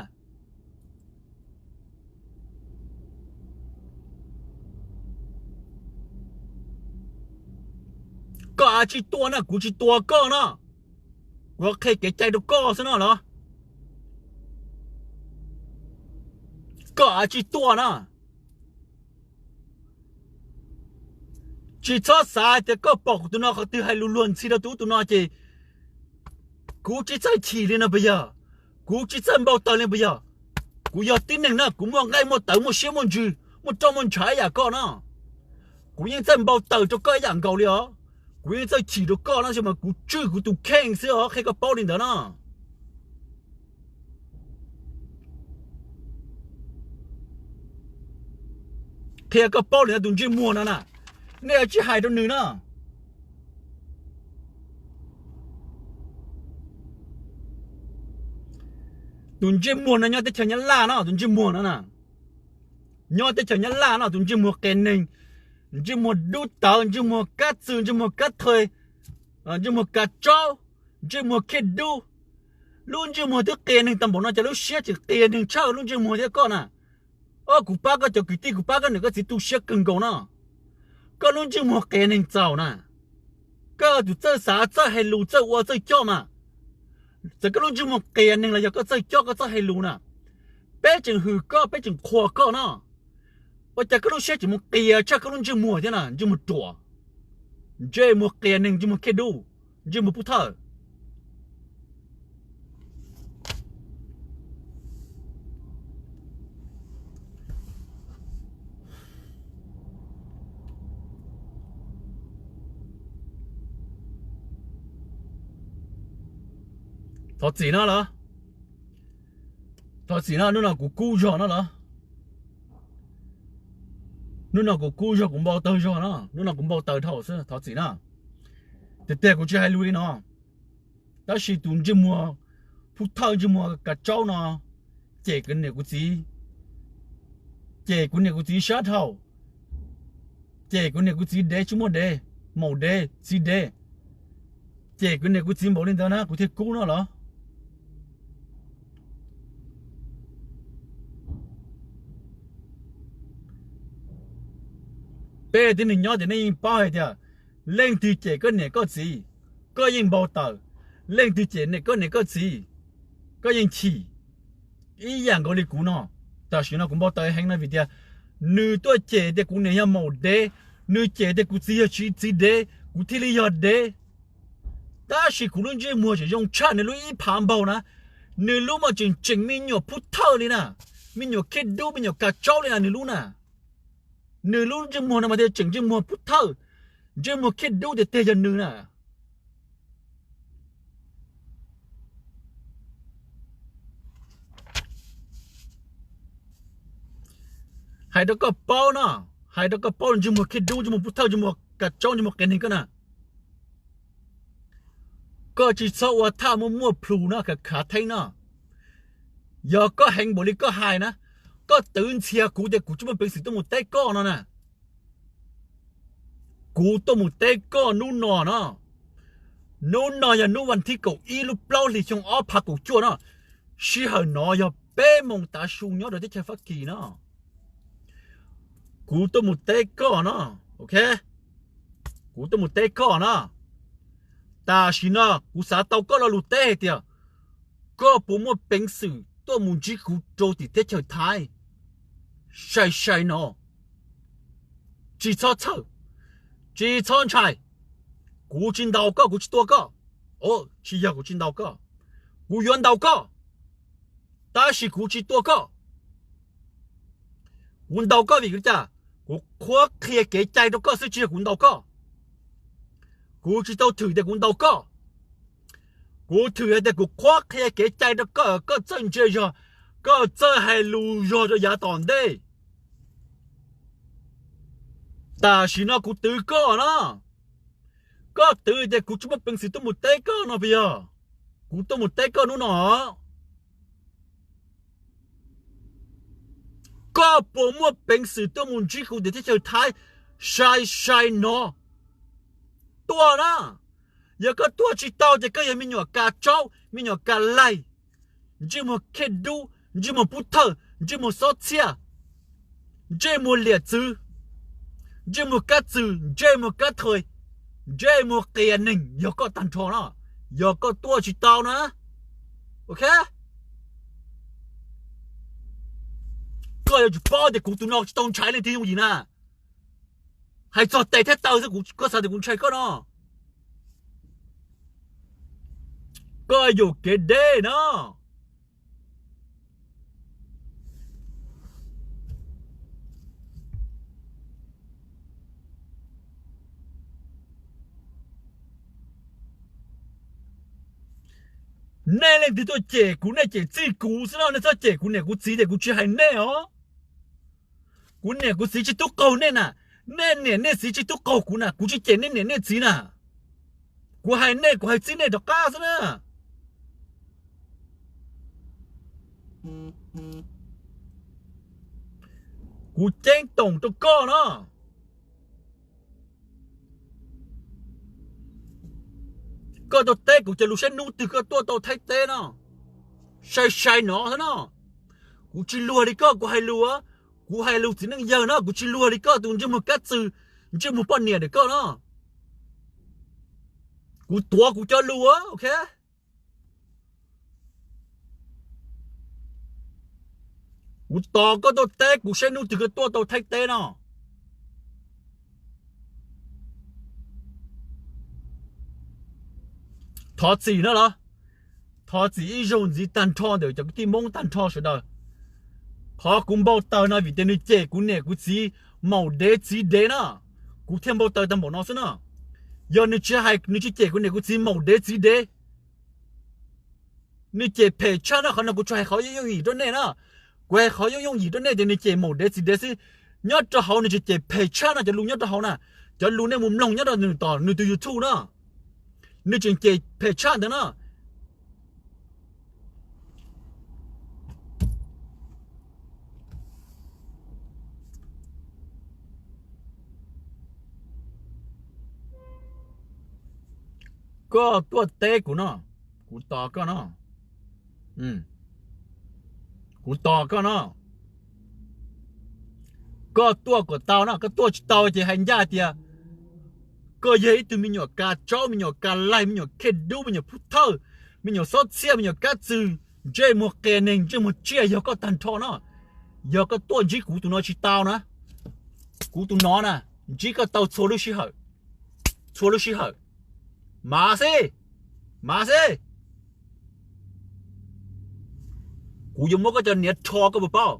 Koj a tsis tua na, kuv tsis tua koj no. Kuv qhia kev cai rau koj xwb no los. Koj a tsis tua na. Tsis txhob xav tias koj pom kuv tus no qhov twg hais lus luag ntxhi rau tus ub tus no ces kuv tsis txawj chim li no puas yog? Kuv tsis txawj npau taws li puas yog? Kuv yog tib neeg na, kuv muaj nqaij muaj tawv, muaj siab muaj ntsws, muaj roj muaj ntshav ib yam koj no. Kuv yeej txawj npau taws rau koj ib yam nkaus li os. Kuv yeej txawj chim rau koj no, mas kuv tswj kuv tus kheej xwb os, qhia koj paub li ntawd no. Qhia koj paub li ntawd, tus ntsej muag no na, nej yuav tsum hais rau nws na. Tus ntsej muag no nyob teb chaws Nyab Laj no, tus ntsej muag no na, nyob teb chaws Nyab Laj no, tus ntsej muag qias neeg, ntsej muag dub tawv, ntsej muag kab txwm, ntsej muag kab thawj, ntsej muag kas tsaub, ntsej muag khiaj dub. Lub ntsej muag twb qias neeg tag npaum no ces lub siab tseem qias neeg tshaj lub ntsej muag thiab koj na. Ob, kuv pab koj cov kwv tij, kuv pab koj niam koj txiv tu siab kawg nkaus no. Koj lub ntsej muag qias neeg txaus na. Koj tus txawj xav, txawj hais lus, txawj ua txawj coj mas. Txawm koj lub ntsej muag qias neeg los yog koj txawj cob koj txawj hais lus na, peb tseem hwm koj peb tseem qhuas koj no, ua cas koj lub siab tseem mus qias tshaj koj lub ntsej muag thiab na, ntsej muag ruam, ntsej muag qias neeg, ntsej muag khiab dub, ntsej muag pub thawj. Thov txim no los? Thov txim no, hnub no kuv kub zog no los? Hnub no kuv kub zog, kuv npau taws zog no, hnub no kuv npau taws dhau xwb, thov txim na. Tiag tiag kuv tsis hais lus li no, tab sis tus ntsej muag pub thawj, ntsej muag kav tsaub no cem kuv niam kuv txiv, cem kuv niam kuv txiv sab dhau, cem kuv niam kuv txiv dev tsis muaj dev, maum dev txiv dev, cem kuv niam kuv txiv npaum li ntawd na kuv thiaj kub no los? Peb tib neeg nyob tias nej yeej paub hais tias leej twg cem koj niam koj txiv, koj yeej npau taws, leej twg cem niam koj niam koj txiv, koj yeej chim. Ib yam nkaus li kuv no, tam sim no kuv npau taws heev no vim tias nws tuaj cem tias kuv niam yog maum dev, nws cem tias kuv txiv yog txiv dev kuv thiaj li yog dev. Tab sis kuv lub ntsej muag tseem zoo tshaj nws lub ib phav npaug na. Nws lub mas tseem tseem me nyuam pub thawj li na, me nyuam khiab dub me nyuam kav tsaub li na nws lub na. Nws lub ntsej muag no mas thiaj tseem ntsej muag pub thawj, ntsej muag khiab dub tiag tiag yog nws na. Hais rau koj paub no, hais rau koj paub, ntsej muag khiab dub, ntsej muag pub thawj, ntsej muag kav tsaub, ntsej muag qias neeg koj na. Koj tsis txhob ua thaj muaj muaj plhus no, khav khav theeb no. Yog koj heev npaum li koj hais na, koj twv ntxhias kuv tias kuv tsis muaj peev xwm tuaj mus teb koj no na. Kuv tuaj mus teb koj hnub no no. Hnub no yog hnub vas thib kaum ib lub plaub hlis xyoo ob phav kaum cuaj no. Sij hawm no yog peb moos tav su nyob rau teb chaws Fab Kis no. Kuv tuaj mus teb koj no, ok? Kuv tuaj mus teb koj no. Tam sim no kuv xav tau koj lo lus teb hais tias koj puas muaj peev xwm tuaj mus ntsib kuv rau tim teb chaws Thaib? Sai sai no, tsis txhob txhawj, tsis txhob ntshai. Kuv tsis ntaus koj, kuv tsis tua koj. Tsis yog kuv tsis ntaus koj, kuv yuav ntaus koj, tab sis kuv tsis tua koj. Kuv ntaus koj vim li cas? Kuv qhuab qhia kev cai rau koj xwb, tsis yog kuv ntaus koj. Kuv tsis tau thwm tias kuv ntaus koj. Kuv thwm hais tias kuv qhuab qhia kev cai rau koj, koj txawj ntse zog, koj txawj hais lus zog rau yav tom ntej. Tam sim no kuv twv koj no, koj twv tias kuv tsis muaj peev xwm tuaj mus teb koj no puas yog? Kuv tuaj mus teb koj hnub no, koj puas muaj peev xwm tuaj mus ntsib kuv tim teb chaws Thaib? Sai sai no, tuaj na. Yog koj tuaj tsis tau ces koj yog me nyuam kav tsaub, me nyuam kav laig, ntsej muag khiab dub, ntsej muag pub thawj, ntsej muag xob txhiaj, ntsej muag liam txwv, ntsej muag kab txwm, ntsej muag kab thawj, ntsej muag qias neeg, yog koj tag nrho no. Yog koj tuaj tsis tau na, ok, koj yuav tsum paub tias kuv tus no tsis tau ntshai leej twg yooj yim na. Hais txog tes thiab taw xwb koj xav tias kuv ntshai koj no. Koj yuam kev deb no. Nej leej twg tuaj cem kuv, nej cem txij kuv xwb no, nej txhob cem kuv niam kuv txiv tias kuv tsis hais nej os. Kuv niam kuv txiv tsis tub qaug nej na, nej niam nej txiv tsis tub qaug kuv na, kuv tsis cem nej niam nej txiv na. Kuv hais nej, kuv hais txij nej rov qab xwb na. Kuv ceeb toom rau koj no. Koj tau teb kuv cov lus saib hnub twg koj tuaj tau Thaib teb no. Sai sai no xwb no. Kuv tsis luag li koj, kuv hais lus, kuv hais lus txiv neej yawg no, kuv tsis luag li koj tus ntsej muag kab txwm, ntsej muag poj niam ntawm koj no. Kuv tuav kuv cov lus, ok. Kuv tos koj tuaj teb kuv saib hnub twg koj tuaj tau Thaib teb no. Thov txim no los, thov txim ib zaug ntxiv tag nrho ntawm cov kwv tij Hmoob tag nrho sawv daws. Qhov kuv npau taws no vim tias nws cem kuv niam kuv txiv maum dev txiv dev na, kuv thiaj npau taws tag npaum no xwb na. Yog nws tsis hais, nws tsis cem kuv niam kuv txiv maum dev txiv dev, nws cem phem tshaj no, qhov no kuv tsuas hais qhov yooj yooj yim rau nej na. Kuv hais qhov yooj yooj yim rau nej tias nws cem maum dev txiv dev xwb. Nyob rau hauv nws tseem cem phem tshaj no, cov lus nyob rau hauv na, cov lus nej mus mloog nyob rau nws tom nws tus YouTube na, nws tseem cem phem tshaj ntawd na. Koj tuaj teb kuv no, kuv tos koj no, kuv tos koj no. Koj tuaj kom tau no, koj tuaj tsis tau ces hais ncaj tias koj yog ib tug me nyuam kav tsaub, me nyuam kav laig, me nyuam khej dub, me nyuam pub thawj, me nyuam xob txhiaj, me nyuam kab txwg, ntsej muag qias neeg, ntsej muag tsiaj yog koj tag nrho no. Yog koj tuaj ntsib kuv tus no tsis tau na, kuv tus no na, ntsib koj tau txhua lub sij hawm, txhua lub sij hawm. Mas xij, mas xij, kuv yuav muab koj cov niam rho koj puas paub?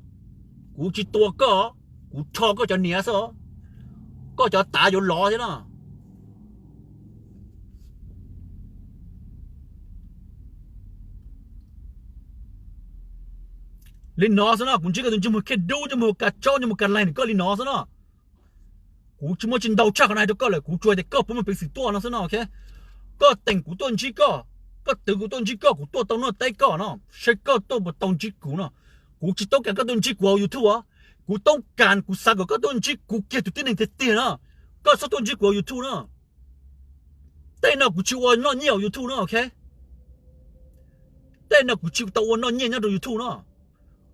Kuv tsis tua koj, kuv rho koj cov niam xwb, koj cov tav yuav lov thiab no. Li no xwb no, kuv ntsib koj tus ntsej muag khej dub, ntsej muag kav tsaub, ntsej muag kav laig ntawm koj li no xwb no. Kuv tsis muaj tsis ntau tshaj qhov no hais rau koj lawm, kuv tsuas tias koj puas muaj peev xwm tuaj no xwb no, ok? Koj teem kuv tuaj ntsib koj, koj twv kuv tuaj ntsib koj, kuv tuaj tau noj teb koj no, saib koj tuaj puas tau ntsib kuv no. Kuv tsis toob kas koj tuaj ntsib kuv hauv YouTube os, kuv toob kas kuv xav kom koj tuaj ntsib kuv kiag tus tib neeg tiag tiag no, koj txhob tuaj ntsib kuv hauv YouTube no. Tej no kuv tsis ua noj nyiaj hauv YouTube no, ok? Tej no kuv tsis tau ua noj nyiaj nyob rau YouTube no,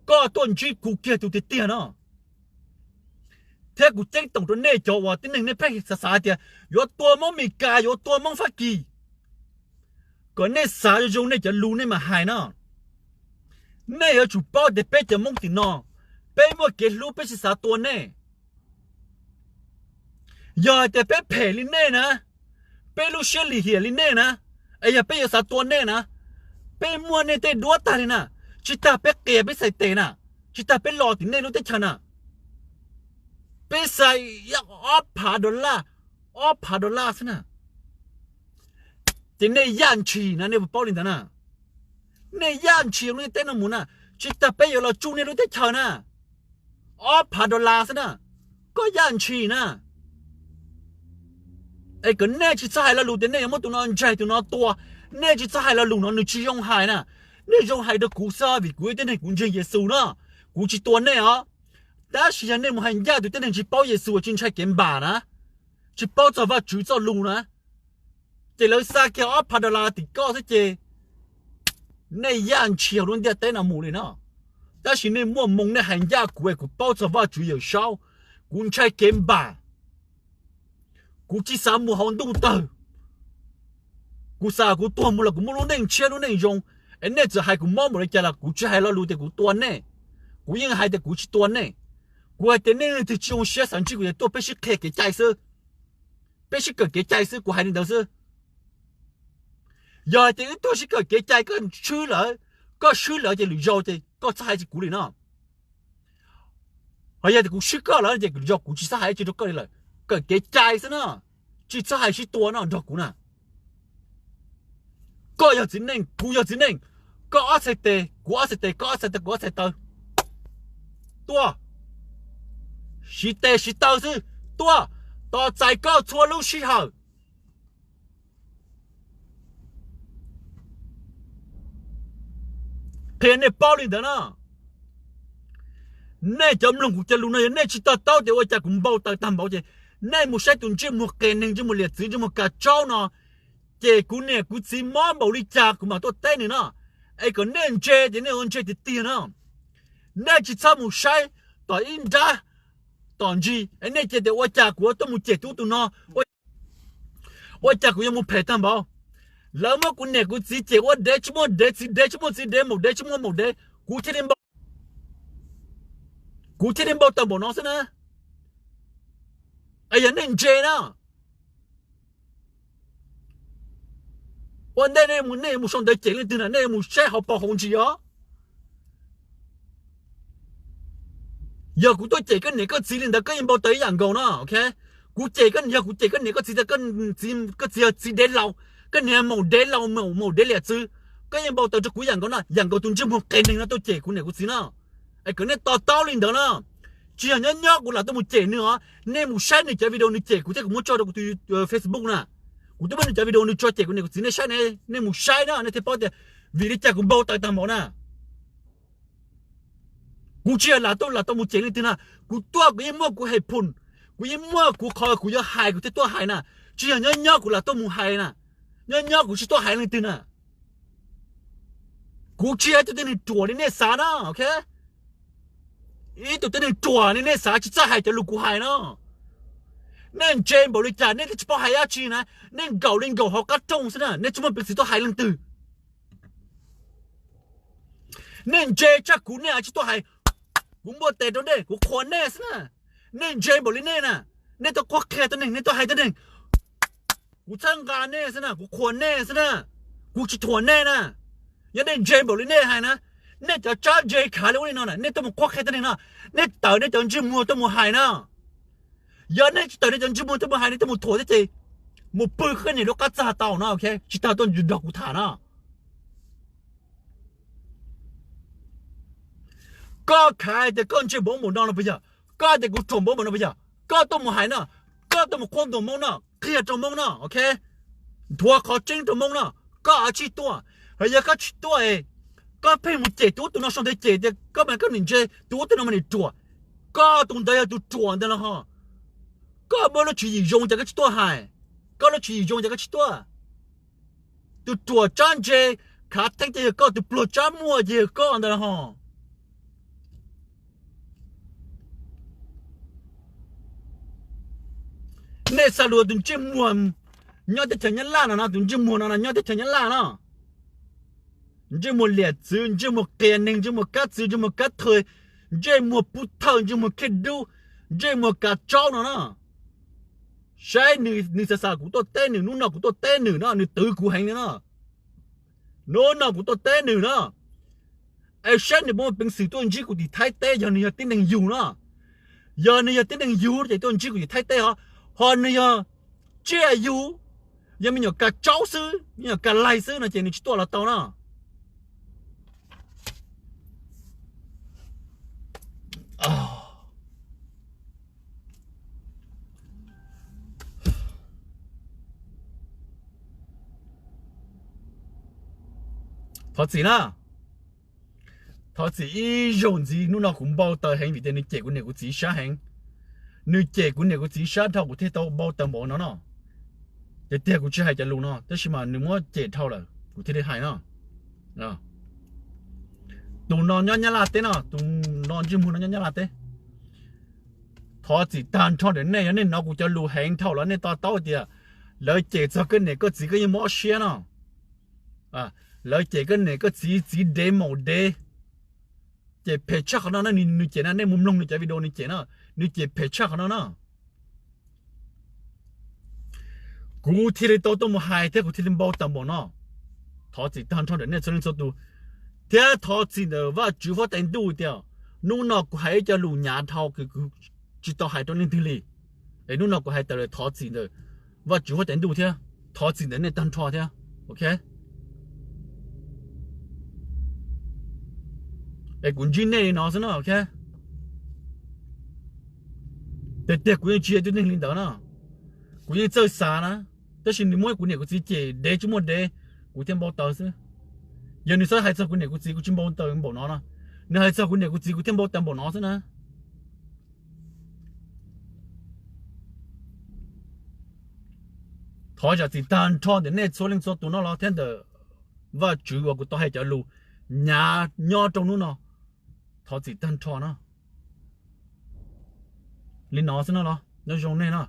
koj tuaj ntsib kuv kiag tus tiag tiag no. Thiab kuv ceeb toom rau nej cov uas tib neeg nej pheej xav xav tias yuav tua Hmoob Mes Kas, yuav tua Hmoob Fab Kis, kom nej xav zoo zoo nej cov lus nej mam hais no. Nej yuav tsum paub tias peb cov Hmoob tim no, peb muaj kev hlub peb tsis xav tua nej. Yog hais tias peb phem li nej na, peb lub siab lim hiam li nej na, es yog peb yuav xav tua nej na, peb muab nej tej duab tag li na, tsis tas peb qias peb xais tes na, tsis tas peb los tim nej lub teb chaws na, peb xais ob phav dollar, ob phav dollar xwb na, ces nej yaj ntshis na, nej puas paub li ntawd na? Nej yaj ntshis lub teb no mus na, tsis tas peb yuav los tsuj nej lub teb chaws na, ob phav dollar xwb na, koj yaj ntshis na. Es kom nej tsis txhob hais lo lus tias nej yuav muab tus no ntseg tus no tua, nej tsis txhob hais lo lus no, nws tsis zoo hais na. Nej zoo hais rau kuv xwb vim kuv yog tib neeg kuv ntseeg Yexus na, kuv tsis tua nej os. Tab sis yog nej mus hais ncaj tus tib neeg tsis paub Yexus tsis ntshai kev npam na, tsis paub txog Vajtswv txoj lus na, ces lawv xa kiag ob phav dollar tim koj xwb ces nej yaj ntshis hauv lub ntiaj teb no mus li no. Tab sis nej muaj moo nej hais ncaj kuv es kuv paub txog Vajtswv Yawmsaub, kuv ntshai kev npam, kuv tsis xav mus hauv ntuj tawg. Kuv xav kuv tuag mus los kuv muaj lub neej tshiab lub neej zoo, es nej txawm hais kuv mob npaum li cas los kuv tsis hais lo lus tias kuv tua nej. Kuv yeej hais tias kuv tsis tua nej. Kuv hais tias nej leej twg tsis zoo siab xav ntsib kuv ces tuaj peb sib qhia kev cai xwb, peb sib kawm kev cai xwb, kuv hais li ntawd xwb. Yog hais tias wb tuaj sib kawm kev cai koj swb lawm, koj swb lawm ces lwm zaus ces koj txhob hais tsis kuv li no. Ho yog tias kuv swb koj lawm ces lwm zaus kuv tsis txhob hais tsis rau koj li lawm. Kawm kev cai xwb no, tsis txhob hais sib tua no nrog kuv na. Koj yog txiv neej, kuv yog txiv neej, koj ob txhais tes kuv ob txhais tes, koj ob txhais taw kuv ob txhais taw, tuaj, siv tes siv taw xwb, tuaj, tos txais koj txhua lub sij hawm. Qhia nej paub li ntawd na. Nej cov mloog kuv cov lus no yog nej tsis to taub tias ua cas kuv npau taws tag npaum ces nej mus saib tus ntsej muag qias neeg, ntsej muag liam txwv, ntsej muag kav tsaub no, ces kuv niam kuv txiv mob npaum li cas kuv mam tuaj teb nws no. Es kom nej ntse ces nej ua ntse tiag tiag no. Nej tsis txhob mus saib tom ib nrab tom ntsis es nej cia tias ua cas kuv tuaj mus cem tus ub tus no, ua cas kuv yuav mus phem tag npaum. Lawv muab kuv niam kuv txiv cem ua dev tsis muaj dev, txiv dev tsis muaj txiv dev, maum dev tsis muaj maum dev, kuv thiaj li npau Kuv thiaj li npau taws npaum no xwb na. Es yog nej ntse na, ua ntej nej mus, nej mus sau ntawv cem leej twg na, nej mus saib hauv paus hauv ntsis os. Yog kuv tuaj cem koj niam koj txiv li ntawd koj yeej npau taws ib yam nkaus no, ok? Kuv cem koj, yog kuv cem koj niam koj txiv tias koj txiv yog txiv dev laus, koj niam maum dev laus, maum dev liam txwv, koj yeej npau taws rau kuv yam nkaus no, yam nkaus tus ntsej muag qias neeg no tuaj cem kuv niam kuv txiv na. Es kom nej to taub li ntawd na. Tsis yog nyob nyob kuv lam tuaj mus cem nws os, nej mus saib nws cov video nws cem kuv thiab kuv muab tso rau kuv tus Facebook na. Kuv twb muab nws cov video nws tso cem kuv niam kuv txiv nej saib ne, nej mus saib na nej thiaj paub tias vim li cas kuv npau taws tag npaum na. Kuv tsis yog lam tuaj, lam tuaj mus cem leej twg na, kuv tuaj kuv yeej muaj kuv hais phum, kuv yeej muaj kuv qhov kuv yuav hais kuv thiaj tuaj hais na. Tsis yog nyob nyob kuv lam tuaj mus hais na, nyob nyob kuv tsis tuaj hais leej twg na. Kuv tsis yog ib tug tib neeg ruam li nej xav na, ok? Ib tug tib neeg ruam li nej xav tsis txawj hais cov lus kuv hais no. Nej ntse npaum li cas nej twb tsis paub hais dab tsi na, nej nkaum li nkaum hauv qab rooj xwb na, nej tsis muaj peev xwm tuaj hais leej twg. Nej ntse tshaj kuv nej tsis tuaj hais, kuv npuaj tes rau nej kuv qhuas nej xwb na. Nej ntse npaum li nej na, nej tuaj qhuab qhia tuab neeg, nej tuaj hais tuab neeg, kuv txhawb nqa nej xwb na, kuv qhuas nej xwb na, kuv tsis thuam nej na. Yog nej ntse npaum li nej hais na, nej cov tsab ntse khav li ub li no na, nej tuaj mus qhuab qhia tuab neeg no, nej tawm nej cov ntsej muag tuaj mus hais na. Yog nej tsis tawm nej cov ntsej muag tuaj mus hais, nej tuaj mus thuam thiab ces mus pw khwb niam lub qab txaj tau no, ok, tsis tas tuaj nrog kuv tham na. Koj khav tias koj ntse npaum npaum no no puas yog? Koj tias kuv ruam npaum npaum no puas yog? Koj tuaj mus hais no, koj tuaj mus qhuab ntuas Hmoob no, qhia rau Hmoob no, ok, nthuav qhov tseeb rau Hmoob no, koj a tsij tuaj. Yog koj tsis tuaj, koj pheej mus cem tus ub tus no, sau ntawv cem tias koj mas koj niam ntse, tus ub tus no mas niam ruam, koj tus ntawd yog tus ruam ntag los ho. Koj muaj lub tswv yim zoo cas koj tsis tuaj hais? Koj lub tswv yim zoo cas koj tsis tuaj? Tus ruam tsab ntse khav theeb ces yog koj, tus pluag tsab muaj ces yog koj ntag los ho. Nej xa lus tus ntsej muag nyob teb chaws Nyab Laj no no, tus ntsej muag no no nyob teb chaws Nyab Laj no. Ntsej muag liam txwv, ntsej muag qias neeg, ntsej muag kab txwv, ntsej muag kab thawj, ntsej muag pub thawj, ntsej muag khiab dub, ntsej muag kav tsaub no na. Saib nws, nws xav xav kuv tuaj teb nws, hnub no kuv tuaj teb nws no, nws twv kuv heev li no. Hnub no kuv tuaj teb nws na, es saib nws puas muaj peev xwm tuaj ntsib kuv tim Thaib teb yog nws yog tib neeg yug na. Yog nws yog tib neeg yug ces tuaj ntsib kuv tim Thaib teb os, ho nws yog tsiaj yug, yog me nyuam kav tsaub xwb, me nyuam kav laig xwb no ces nws tsis tuaj los tau na. Thov txim na, thov txim ib zaug ntxiv, hnub no kuv npau taws heev vim tias nws cem kuv niam kuv txiv sab heev. Nws cem kuv niam kuv txiv sab dhau kuv thiaj tau npau taws npaum no no. Ces tiag kuv tsis hais cov lus no tab sis mas nws muab cem dhau lawm kuv thiaj li hais no. Tus no nyob Nyab Laj teb no, tus no ntsej muag no nyob Nyab Laj teb. Thov txim tag nrho ntawm nej, yog nej hnov kuv cov lus heev dhau los nej to taub tias lawv cem txog koj niam koj txiv koj yeej mob siab no. Lawv cem koj niam koj txiv, txiv dev maum dev, cem phem tshaj qhov no na, nws cem na, nej mus mloog nws cov video nws cem na, nws cem phem tshaj qhov no na. Kuv thiaj li tau tuaj mus hais thiab kuv thiaj li npau taws npaum no. Thov txim tag nrho ntawm nej txhua leej txhua tus, thiab thov txim ntawm Vajtswv huab tais ntuj tias hnub no kuv hais ib co lus hnyav dhau kws kuv tsis tau hais rau leej twg li. Es hnub no kuv hais tawm lawm, thov txim ntawm Vajtswv huab tais ntuj thiab thov txim ntawm nej tag nrho thiab, ok. Es kuv ntsib nej li no xwb no, ok. Tiag tiag kuv yeej tsis yog tib neeg li ntawd na. Kuv yeej txawj xav na, tab sis nws muab kuv niam kuv txiv cem dev tsis muaj dev, kuv thiaj npau taws xwb. Yog nws xav hais txog kuv niam kuv txiv kuv tsis npau taws npaum no na, nws hais txog kuv niam kuv txiv kuv thiaj npau taws npaum no xwb na. Thov zam txim tag nrho ntawm nej txhua leej txhua tus no los thiab ntawm Vajtswv uas kuv tau hais cov lus hnyav nyob rau hnub no. Thov txim tag nrho no. Li no xwb no los nyob zoo nej no.